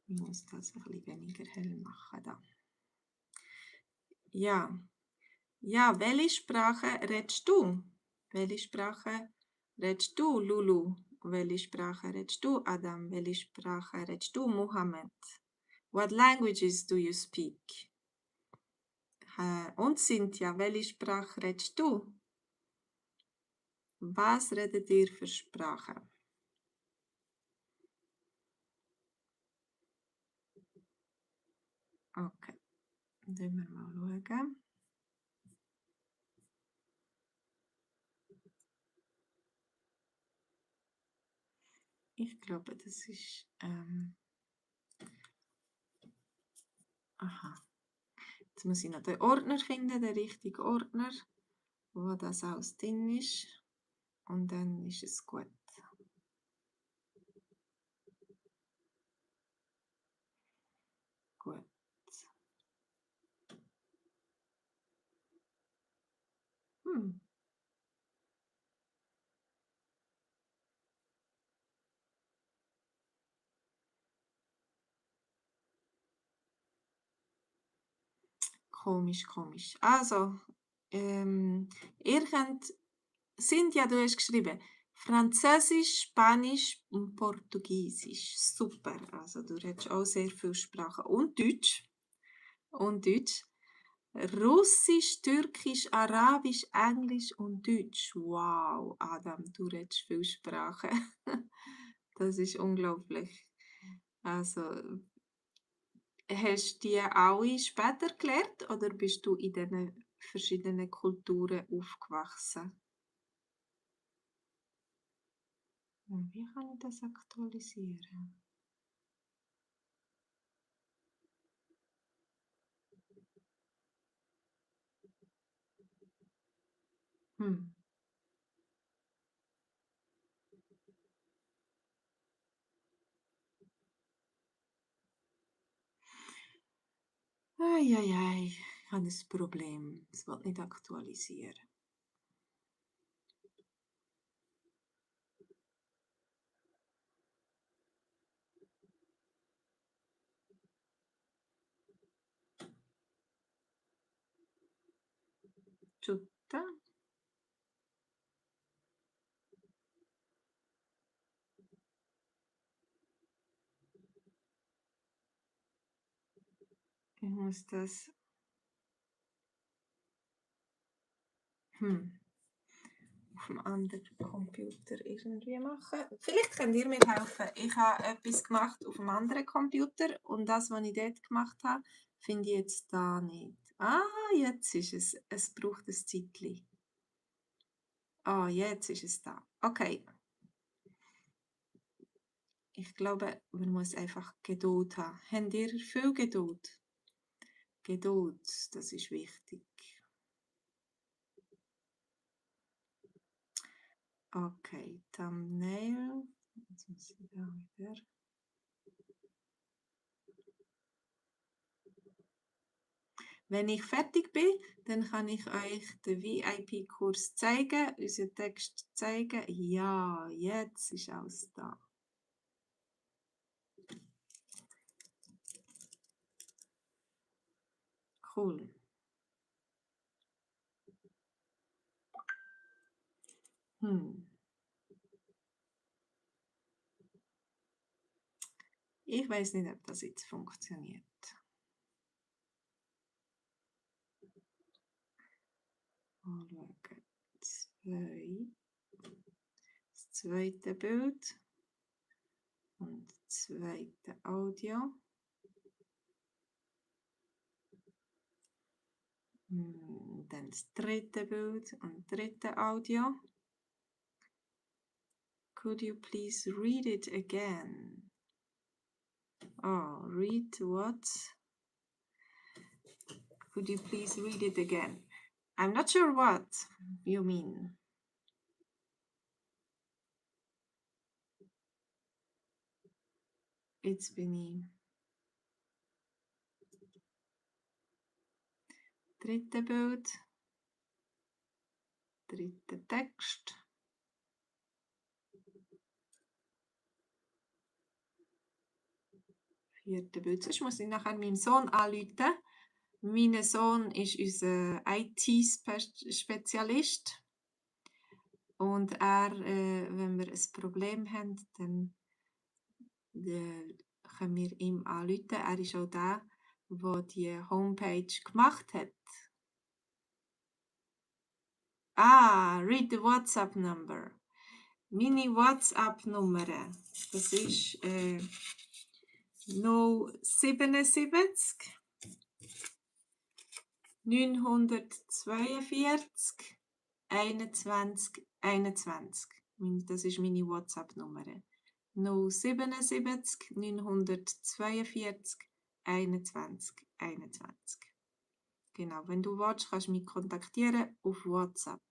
A: Ich muss das ein bisschen weniger hell machen. Da. Ja. Ja, welche Sprache redest du? Welche Sprache redest du, Lulu? Welche Sprache redest du, Adam? Welche Sprache redest du, Mohammed? What languages do you speak? Und Cynthia, welche Sprache redest du? Was redet ihr für Sprache? Okay, dann wir mal schauen. Ich glaube, das ist. Aha. Jetzt muss ich noch den Ordner finden, den richtigen Ordner, wo das alles drin ist. Und dann ist es gut. Gut. Hm. Komisch, komisch. Also, ihr könnt, Cynthia, du hast geschrieben, Französisch, Spanisch und Portugiesisch. Super. Also, du redest auch sehr viele Sprachen. Und Deutsch. Und Deutsch. Russisch, Türkisch, Arabisch, Englisch und Deutsch. Wow, Adam, du redest viele Sprachen. Das ist unglaublich. Also, hast du die alle später gelernt oder bist du in diesen verschiedenen Kulturen aufgewachsen? Und wie kann ich das aktualisieren? Hm. Eieiei, ich habe ein Problem. Es will nicht aktualisieren. Giusto? Ich muss das auf dem anderen Computer irgendwie machen. Vielleicht könnt ihr mir helfen. Ich habe etwas gemacht auf dem anderen Computer und das, was ich dort gemacht habe, finde ich jetzt da nicht. Ah, jetzt ist es. Es braucht ein Zeitchen. Ah, jetzt ist es da. Okay. Ich glaube, man muss einfach Geduld haben. Habt ihr viel Geduld? Geduld, das ist wichtig. Okay, Thumbnail. Jetzt muss ich da wieder. Wenn ich fertig bin, dann kann ich euch den VIP-Kurs zeigen, unseren Text zeigen. Ja, jetzt ist alles da. Cool. Ich weiß nicht, ob das jetzt funktioniert. Mal schauen. Das zweite Bild und das zweite Audio. Dann das dritte Bild und dritte Audio. Could you please read it again? Oh, read what? Could you please read it again? I'm not sure what you mean. Jetzt bin ich dritte Bild, dritter Text. Vierte Bild. Sonst muss ich nachher meinem Sohn anrufen. Mein Sohn ist unser IT-Spezialist. Und er, wenn wir ein Problem haben, dann können wir ihm anrufen. Er ist auch der, der die Homepage gemacht hat. Read the WhatsApp number. Meine WhatsApp-Nummer, das ist 077 942 21 21. Das ist meine WhatsApp-Nummer. 077 942 21 21. Genau, wenn du willst, kannst du mich kontaktieren auf WhatsApp.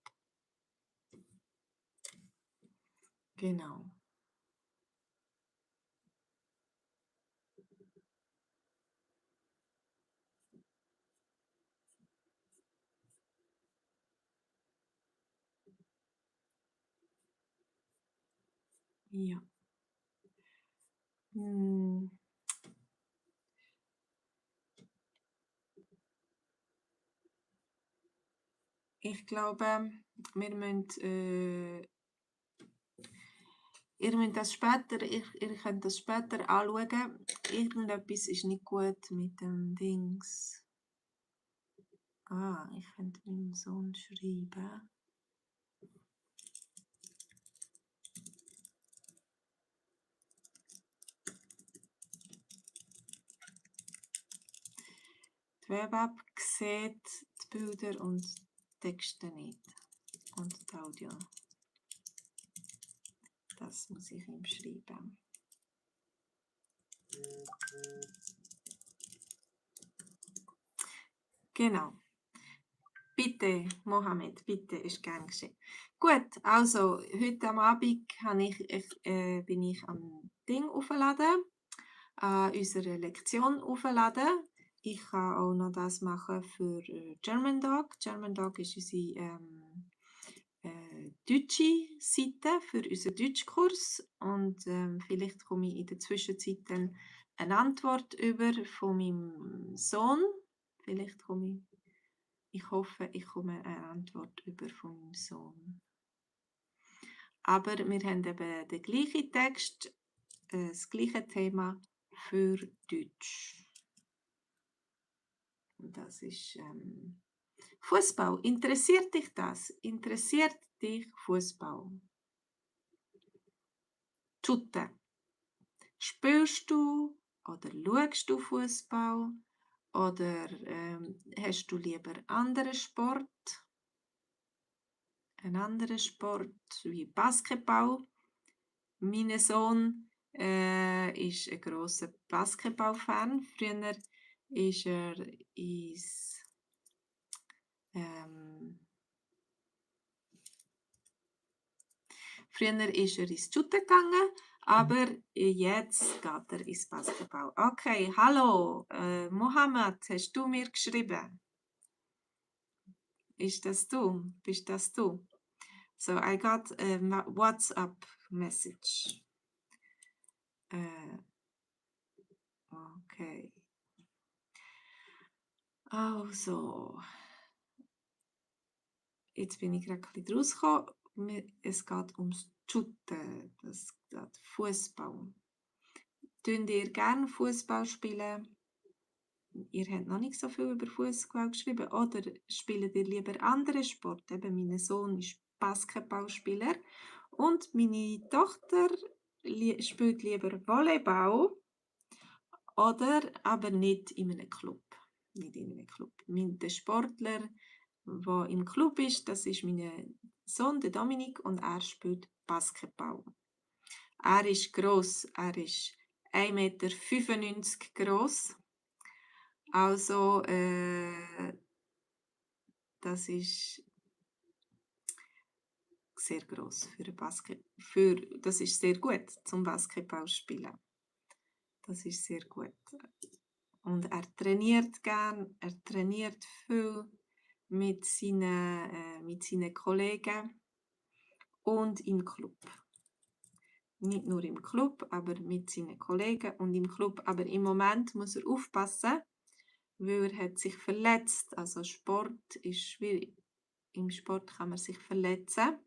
A: Genau. Ja. Ich glaube, wir müssen, ihr müsst das später, ihr könnt das später anschauen. Irgendetwas ist nicht gut mit dem Dings. Ich könnte meinem Sohn schreiben. Die Web-App sieht die Bilder und die Texte nicht. Und das Audio. Das muss ich ihm schreiben. Genau. Bitte, Mohammed, bitte, ist gern geschehen. Gut, also heute am Abend bin ich am Ding aufladen, unsere Lektion aufladen. Ich kann auch noch das machen für German Dog. German Dog ist unsere deutsche Seite für unseren Deutschkurs und vielleicht komme ich in der Zwischenzeit dann eine Antwort über von meinem Sohn. Vielleicht komme ich hoffe, ich komme eine Antwort über von meinem Sohn. Aber wir haben eben den gleichen Text, das gleiche Thema für Deutsch. Und das ist Fußball. Interessiert dich das? Interessiert dich Fußball? Tutte. Spielst du oder schaust du Fußball? Oder hast du lieber anderen Sport? Ein anderer Sport wie Basketball. Mein Sohn ist ein grosser Basketball-Fan. Früher ist er ins Shooten gegangen, aber jetzt geht er ins Basketball. Okay, hallo, Mohammed, hast du mir geschrieben? Ist das du? Bist das du? So, I got a WhatsApp message. Okay. Also, jetzt bin ich gerade ein bisschen rausgekommen. Es geht ums Shooten, das geht Fußball. Tun ihr gerne Fußball spielen? Ihr habt noch nicht so viel über Fußball geschrieben. Oder spielt ihr lieber andere Sport? Eben, mein Sohn ist Basketballspieler und meine Tochter spielt lieber Volleyball oder aber nicht in einem Club. Nicht in einem Club. Der Sportler, der im Club ist, das ist mein Sohn, der Dominik, und er spielt Basketball. Er ist gross, er ist 1,95 Meter gross. Also, das ist sehr gross für das ist sehr gut zum Basketball spielen.
B: Das ist sehr gut. Und er trainiert gern, er trainiert viel mit seinen Kollegen und im Club. Nicht nur im Club, aber mit seinen Kollegen und im Club. Aber im Moment muss er aufpassen, weil er hat sich verletzt. Also Sport ist schwierig. Im Sport kann man sich verletzen.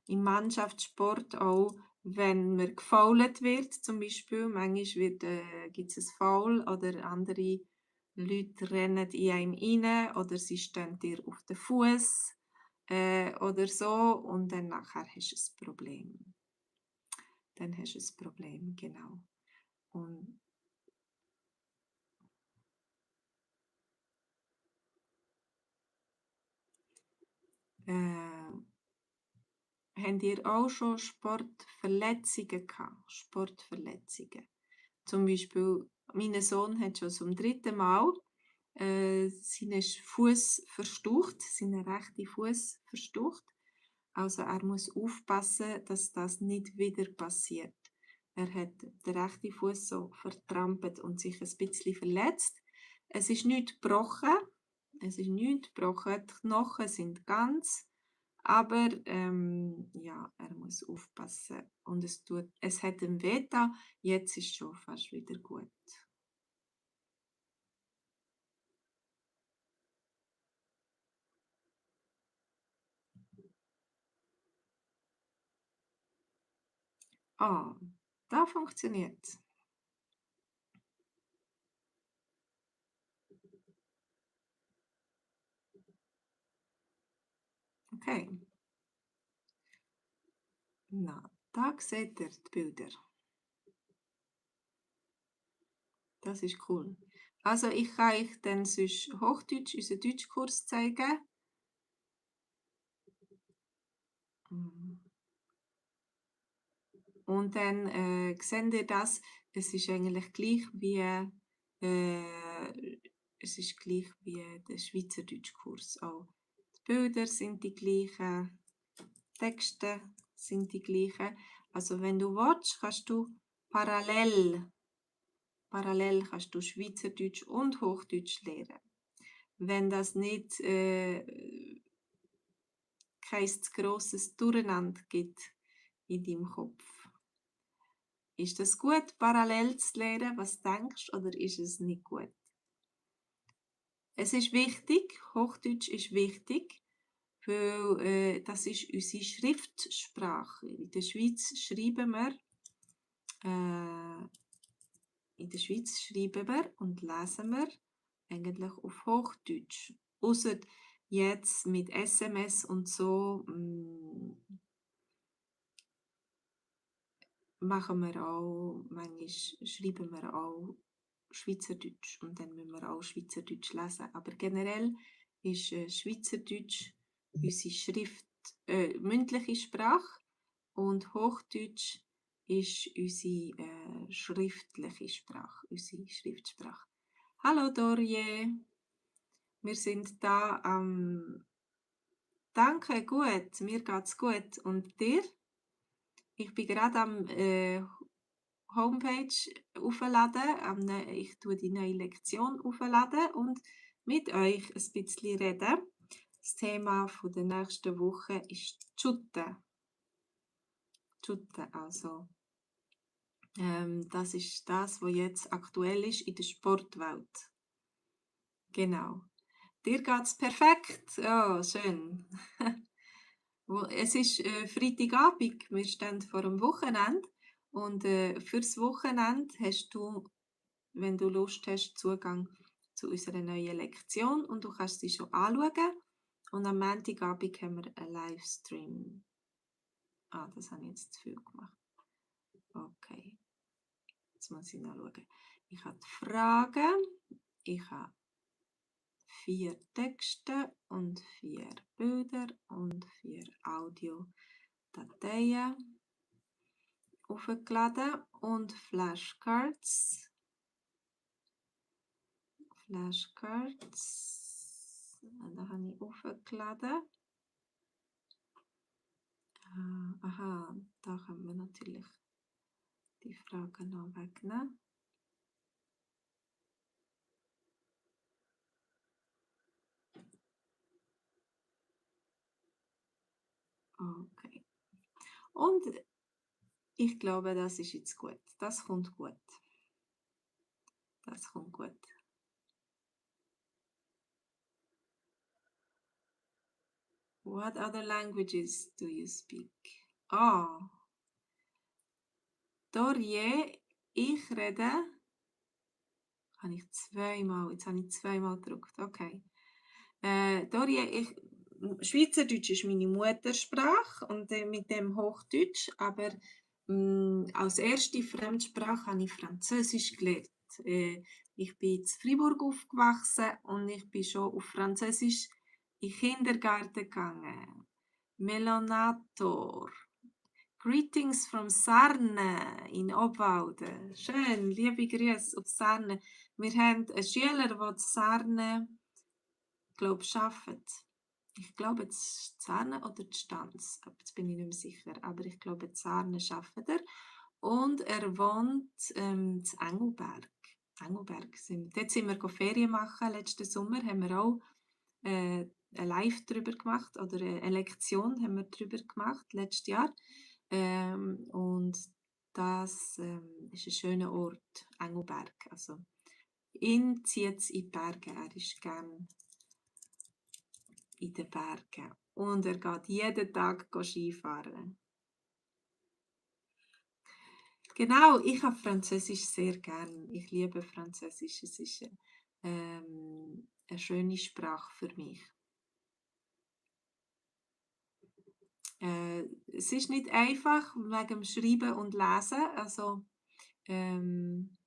B: Im Mannschaftssport auch, wenn man gefoult wird, zum Beispiel. Manchmal gibt es ein Foul oder andere Leute rennen in einem rein oder sie stehen dir auf den Fuß oder so und dann nachher hast du ein Problem. Dann hast du ein Problem, genau. Und habt ihr auch schon Sportverletzungen gehabt? Sportverletzungen. Zum Beispiel, mein Sohn hat schon zum 3. Mal seinen Fuß verstaucht, seinen rechten Fuß verstaucht. Also er muss aufpassen, dass das nicht wieder passiert. Er hat den rechten Fuß so vertrampelt und sich ein bisschen verletzt. Es ist nichts gebrochen. Es ist nichts gebrochen. Die Knochen sind ganz. Aber ja, er muss aufpassen. Und es hat ihm wehgetan. Jetzt ist es schon fast wieder gut. Ah, da funktioniert. Okay. Na, da seht ihr die Bilder. Das ist cool. Also ich kann euch dann sonst Hochdeutsch, unseren Deutschkurs zeigen. Und dann seht ihr das, es ist eigentlich gleich wie der Schweizerdeutschkurs auch. Die Bilder sind die gleichen, die Texte sind die gleichen. Also wenn du willst, kannst du parallel kannst du Schweizerdeutsch und Hochdeutsch lernen. Wenn das nicht kein grosses Durcheinander gibt in deinem Kopf. Ist das gut, parallel zu lernen? Was denkst du, oder ist es nicht gut? Es ist wichtig, Hochdeutsch ist wichtig, weil das ist unsere Schriftsprache. In der Schweiz schreiben wir und lesen wir eigentlich auf Hochdeutsch. Ausser jetzt mit SMS und so manchmal schreiben wir auch Schweizerdeutsch und dann müssen wir auch Schweizerdeutsch lesen. Aber generell ist Schweizerdeutsch unsere mündliche Sprache und Hochdeutsch ist unsere schriftliche Sprache, unsere Schriftsprache. Hallo Dorje, wir sind da am Danke, gut, mir geht's gut. Und dir? Ich bin gerade am Homepage aufladen. Ich tue die neue Lektion aufladen und mit euch ein bisschen reden. Das Thema der nächsten Woche ist Jute. Jute, also. Das ist das, was jetzt aktuell ist in der Sportwelt. Genau. Dir geht's perfekt. Ja, schön. Es ist Freitagabend, wir stehen vor dem Wochenende und fürs Wochenende hast du, wenn du Lust hast, Zugang zu unserer neuen Lektion und du kannst sie schon anschauen. Und am Montagabend haben wir einen Livestream. Ah, das habe ich jetzt zu viel gemacht. Okay, jetzt muss ich noch schauen. Ich habe die Fragen, ich habe 4 Texte und 4 Bilder und 4 Audiodateien aufgeladen und Flashcards. Da habe ich aufgeladen. Aha, da können wir natürlich die Fragen noch wegnehmen. Und ich glaube, das ist jetzt gut. Das kommt gut. Das kommt gut. What other languages do you speak? Ah, Dorje, ich rede. Habe ich zweimal. Jetzt habe ich zweimal gedrückt. Okay. Dorje, Schweizerdeutsch ist meine Muttersprache und mit dem Hochdeutsch, aber als erste Fremdsprache habe ich Französisch gelernt. Ich bin in Fribourg aufgewachsen und ich bin schon auf Französisch in den Kindergarten gegangen. Melonator. Greetings from Sarne in Obwalden. Schön, liebe Grüße auf Sarne. Wir haben einen Schüler, der in Sarne, glaube ich, arbeitet. Ich glaube, es ist Sarne oder die Stanz. Jetzt bin ich nicht mehr sicher. Aber ich glaube, Sarne arbeitet er. Und er wohnt in Engelberg. Dort sind wir Ferien machen. Letzten Sommer haben wir auch ein Live drüber gemacht oder eine Lektion haben wir drüber gemacht, letztes Jahr. Und das ist ein schöner Ort, Engelberg. Also, ihn zieht es in die Berge. Er ist gerne in den Bergen. Und er geht jeden Tag Skifahren. Genau, ich habe Französisch sehr gern. Ich liebe Französisch. Es ist eine schöne Sprache für mich. Es ist nicht einfach wegen dem Schreiben und Lesen. Also, man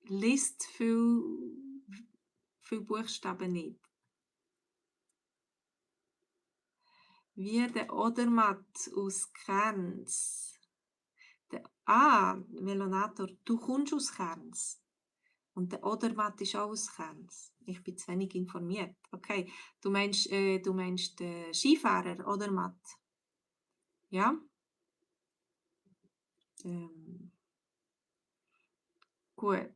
B: liest viel Buchstaben nicht. Wie der Odermatt aus Kerns. Melonator, du kommst aus Kerns. Und der Odermatt ist auch aus Kerns. Ich bin zu wenig informiert. Okay, du meinst den Skifahrer Odermatt? Ja? Gut,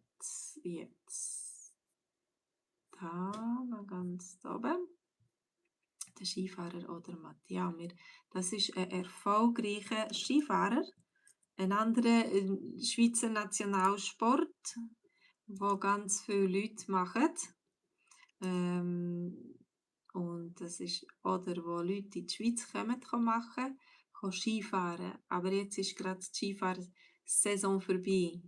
B: jetzt da noch ganz oben. Der Skifahrer Odermatt. Ja, das ist ein erfolgreicher Skifahrer. Ein anderer Schweizer Nationalsport, wo ganz viele Leute machen. Und das ist, oder wo Leute in die Schweiz kommen, machen, Skifahren. Aber jetzt ist gerade die Skifahrsaison vorbei.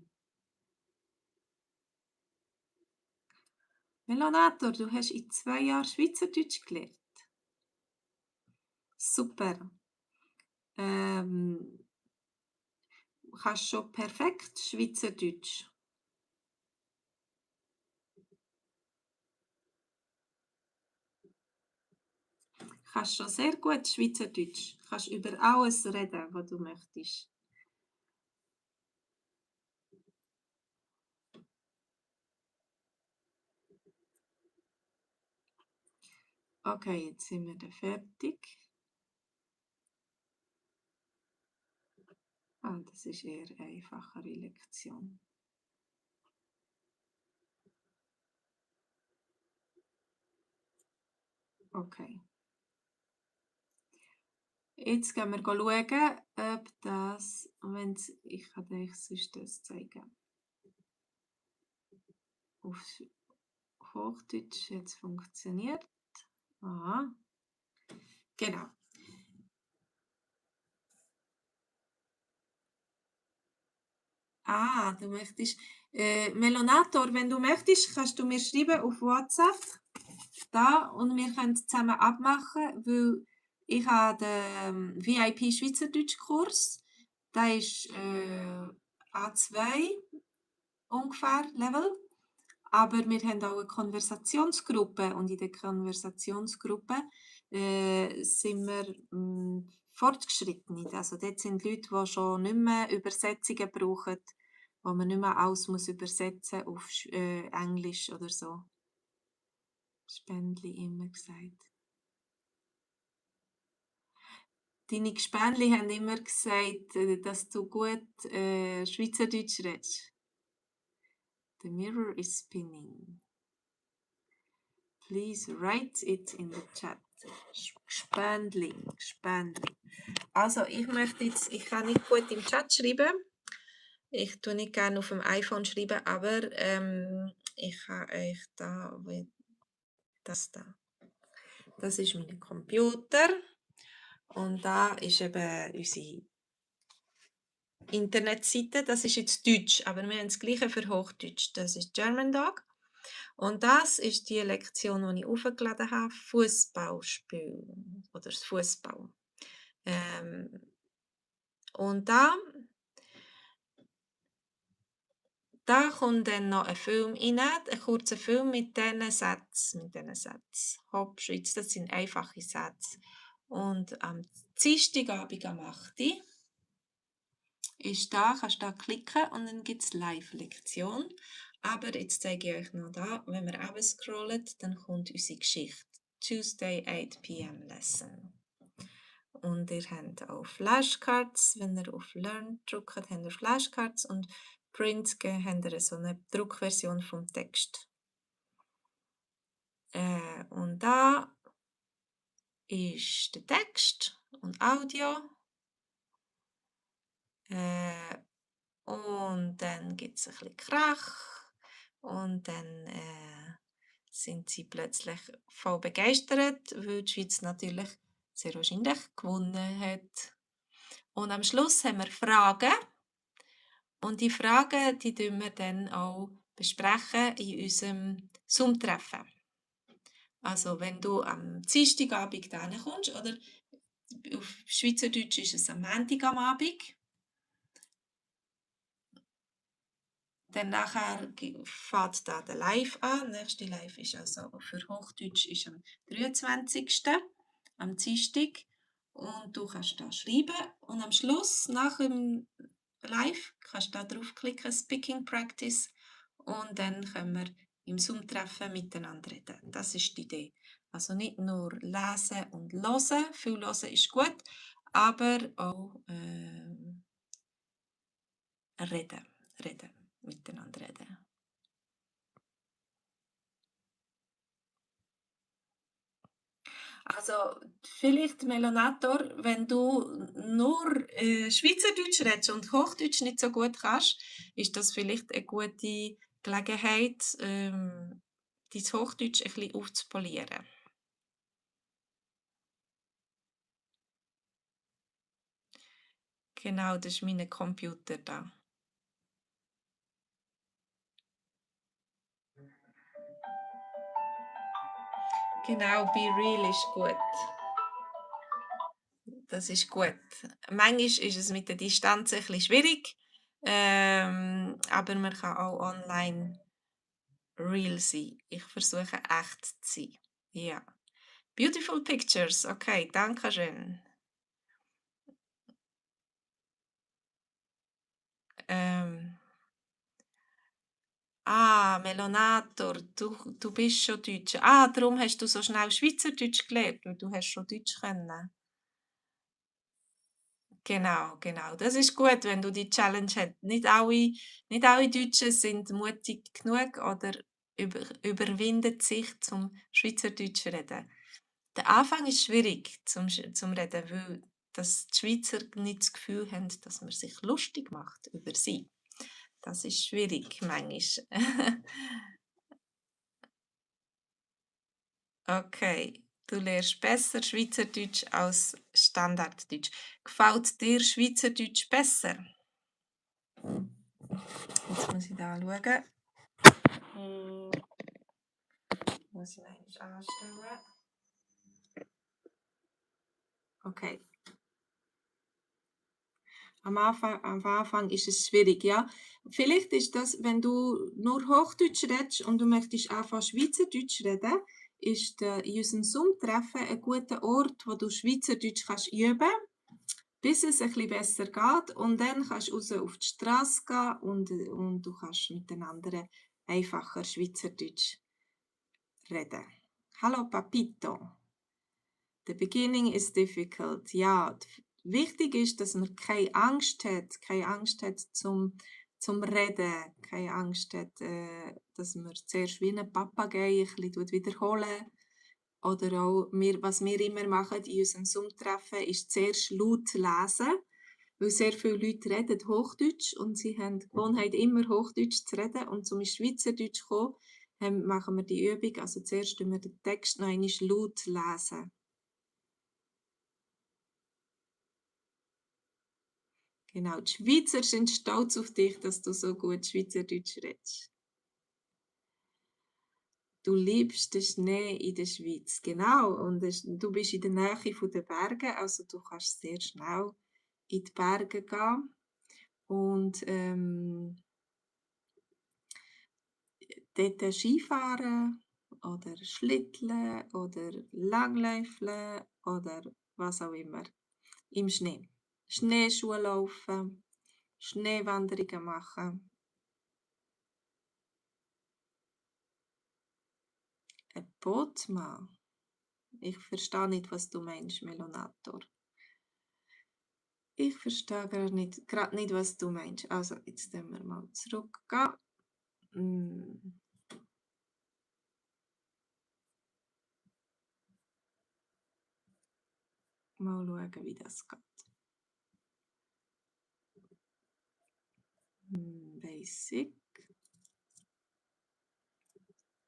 B: Melonator, du hast in 2 Jahren Schweizerdeutsch gelernt. Super. Kannst schon perfekt Schweizerdeutsch. Kannst schon sehr gut Schweizerdeutsch. Kannst über alles reden, was du möchtest. Okay, jetzt sind wir dann fertig. Das ist eher eine einfachere Lektion. Okay. Jetzt gehen wir schauen, ob das, ich kann euch sonst das zeigen. Auf Hochdeutsch jetzt funktioniert. Aha. Genau. Du möchtest. Melonator, wenn du möchtest, kannst du mir schreiben auf WhatsApp. Da, und wir können es zusammen abmachen, weil ich habe den VIP Schweizerdeutsch-Kurs. Der ist A2 ungefähr Level. Aber wir haben auch eine Konversationsgruppe und in der Konversationsgruppe sind wir fortgeschritten. Also dort sind Leute, die schon nicht mehr Übersetzungen brauchen, wo man nicht mehr alles muss übersetzen auf Englisch oder so. Spendli immer gesagt. Deine Gespendli haben immer gesagt, dass du gut Schweizerdeutsch redest. The mirror is spinning. Please write it in the chat. Spendling. Also ich kann nicht gut im Chat schreiben. Ich tue nicht gerne auf dem iPhone schreiben, aber ich habe euch da, das da. Das ist mein Computer und da ist eben unsere Internetseite. Das ist jetzt Deutsch, aber wir haben das Gleiche für Hochdeutsch. Das ist German Dog. Und das ist die Lektion, die ich aufgeladen habe, Fußballspiel oder das Fußball. Und da kommt dann noch ein Film rein, ein kurzer Film mit diesen Sätzen. Hopp, Schweiz, das sind einfache Sätze. Und am Dienstagabend am 8. Uhr ist da, kannst du da klicken und dann gibt es Live-Lektion. Aber jetzt zeige ich euch noch da, wenn wir runter scrollen, dann kommt unsere Geschichte. Tuesday 8 p.m. Lesson. Und ihr habt auch Flashcards, wenn ihr auf Learn drückt, habt ihr Flashcards und Print habt ihr so eine Druckversion vom Text. Und da ist der Text und Audio. Und dann gibt es ein bisschen Krach und dann sind sie plötzlich voll begeistert, weil die Schweiz natürlich sehr wahrscheinlich gewonnen hat. Und am Schluss haben wir Fragen und die Fragen, die besprechen wir dann auch besprechen in unserem Zoom-Treffen. Also wenn du am Dienstagabend hierhin kommst, oder auf Schweizerdeutsch ist es am Montag am Abend, dann nachher fährt da der Live an. Der nächste Live ist also für Hochdeutsch ist am 23. am Dienstag. Und du kannst da schreiben. Und am Schluss, nach dem Live, kannst du da draufklicken, Speaking Practice. Und dann können wir im Zoom-Treffen miteinander reden. Das ist die Idee. Also nicht nur lesen und hören. Viel hören ist gut, aber auch reden. Miteinander reden. Also vielleicht, Melonator, wenn du nur Schweizerdeutsch redest und Hochdeutsch nicht so gut kannst, ist das vielleicht eine gute Gelegenheit, dein Hochdeutsch ein bisschen aufzupolieren. Genau, das ist mein Computer da. Genau, Be Real ist gut. Das ist gut. Manchmal ist es mit der Distanz ein bisschen schwierig, aber man kann auch online real sein. Ich versuche echt zu sein. Ja. Beautiful pictures. Okay, danke schön. Melonator, du bist schon Deutsch. Darum hast du so schnell Schweizerdeutsch gelernt, weil du hast schon Deutsch können. Genau. Das ist gut, wenn du die Challenge hast. Nicht alle Deutschen sind mutig genug oder überwinden sich zum Schweizerdeutsch reden. Der Anfang ist schwierig zum Reden, weil die Schweizer nicht das Gefühl haben, dass man sich lustig macht über sie. Das ist schwierig manchmal. Okay, du lernst besser Schweizerdeutsch als Standarddeutsch. Gefällt dir Schweizerdeutsch besser? Jetzt muss ich da schauen. Muss ich eigentlich anstellen? Okay. Am Anfang ist es schwierig, ja. Vielleicht ist das, wenn du nur Hochdeutsch redest und du möchtest einfach Schweizerdeutsch reden, ist in unserem Zoom-Treffen ein guter Ort, wo du Schweizerdeutsch kannst üben, bis es ein bisschen besser geht. Und dann kannst du raus auf die Straße gehen und du kannst mit den anderen einfacher Schweizerdeutsch reden. Hallo Papito. The beginning is difficult. Ja, wichtig ist, dass man keine Angst hat zum Reden, keine Angst hat, dass man zuerst wie ein Papagei ein bisschen wiederholen. Oder auch, was wir immer machen in unserem Zoom-Treffen, ist zuerst laut lesen, weil sehr viele Leute reden Hochdeutsch und sie haben die Gewohnheit, immer Hochdeutsch zu reden. Und zum Schweizerdeutsch zu kommen, machen wir die Übung. Also zuerst lesen wir den Text noch einmal laut lesen. Genau, die Schweizer sind stolz auf dich, dass du so gut Schweizerdeutsch redest. Du liebst den Schnee in der Schweiz, genau. Und du bist in der Nähe der Berge, also du kannst sehr schnell in die Berge gehen. Und dort Skifahren oder Schlitteln oder Langläufeln oder was auch immer im Schnee. Schneeschuhe laufen, Schneewanderungen machen. Ein Bootsmann. Ich verstehe nicht, was du meinst, Melonator. Ich verstehe gerade nicht, was du meinst. Also, jetzt gehen wir mal zurückgehen. Mal schauen, wie das geht. Basic.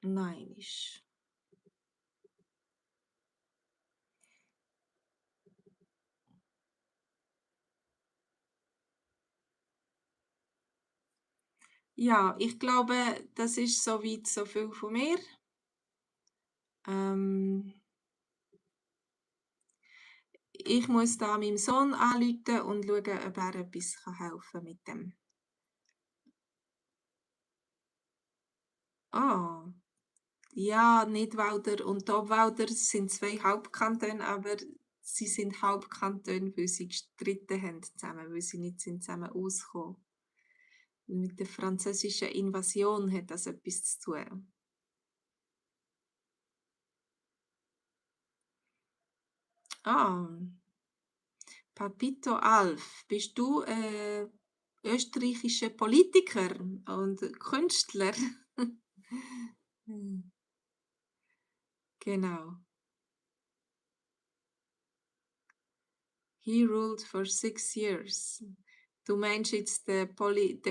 B: Nein, ist. Ja, ich glaube, das ist soweit so viel von mir. Ich muss da meinem Sohn anrufen und schauen, ob er etwas helfen kann mit dem. Ah, ja, Nidwalder und Obwalder sind 2 Hauptkantone, aber sie sind Hauptkantone, weil sie gestritten haben zusammen, weil sie nicht sind zusammen ausgekommen. Mit der französischen Invasion hat das etwas zu tun. Ah, Papito Alf, bist du österreichischer Politiker und Künstler? Genau. He ruled for 6 years. Du meinst jetzt den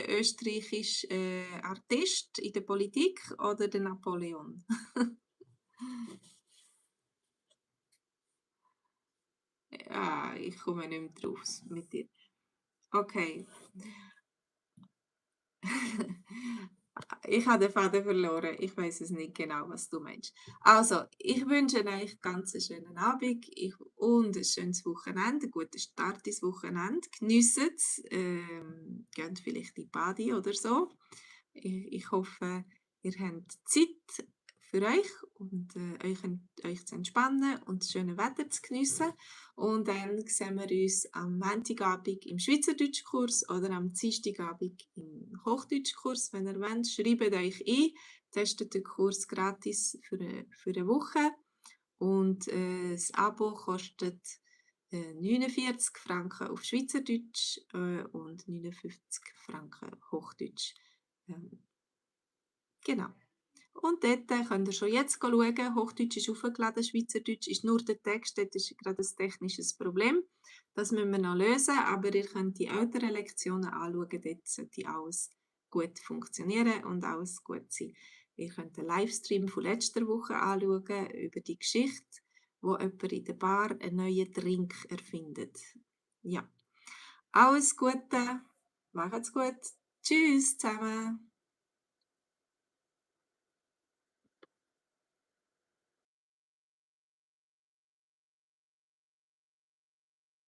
B: österreichischen Artist in der Politik oder den Napoleon? Ich komme nicht mehr drauf mit dir. Okay. Ich habe den Faden verloren. Ich weiß es nicht genau, was du meinst. Also, ich wünsche euch ganz einen schönen Abend und ein schönes Wochenende, einen guten Start ins Wochenende. Geniessen es, geht vielleicht in die Bade oder so. Ich hoffe, ihr habt Zeit für euch und euch zu entspannen und das schöne Wetter zu geniessen. Und dann sehen wir uns am Montagabend im Schweizerdeutschkurs oder am Dienstagabend im Hochdeutschkurs. Wenn ihr wollt, schreibt euch ein, testet den Kurs gratis für eine Woche. Und das Abo kostet 49 Franken auf Schweizerdeutsch und 59 Franken Hochdeutsch. Genau. Und dort könnt ihr schon jetzt schauen. Hochdeutsch ist aufgeladen, Schweizerdeutsch ist nur der Text. Dort ist gerade ein technisches Problem. Das müssen wir noch lösen, aber ihr könnt die älteren Lektionen anschauen. Dort sollte alles gut funktionieren und alles gut sein. Ihr könnt den Livestream von letzter Woche anschauen über die Geschichte, wo jemand in der Bar einen neuen Drink erfindet. Ja. Alles Gute, macht's gut. Tschüss zusammen.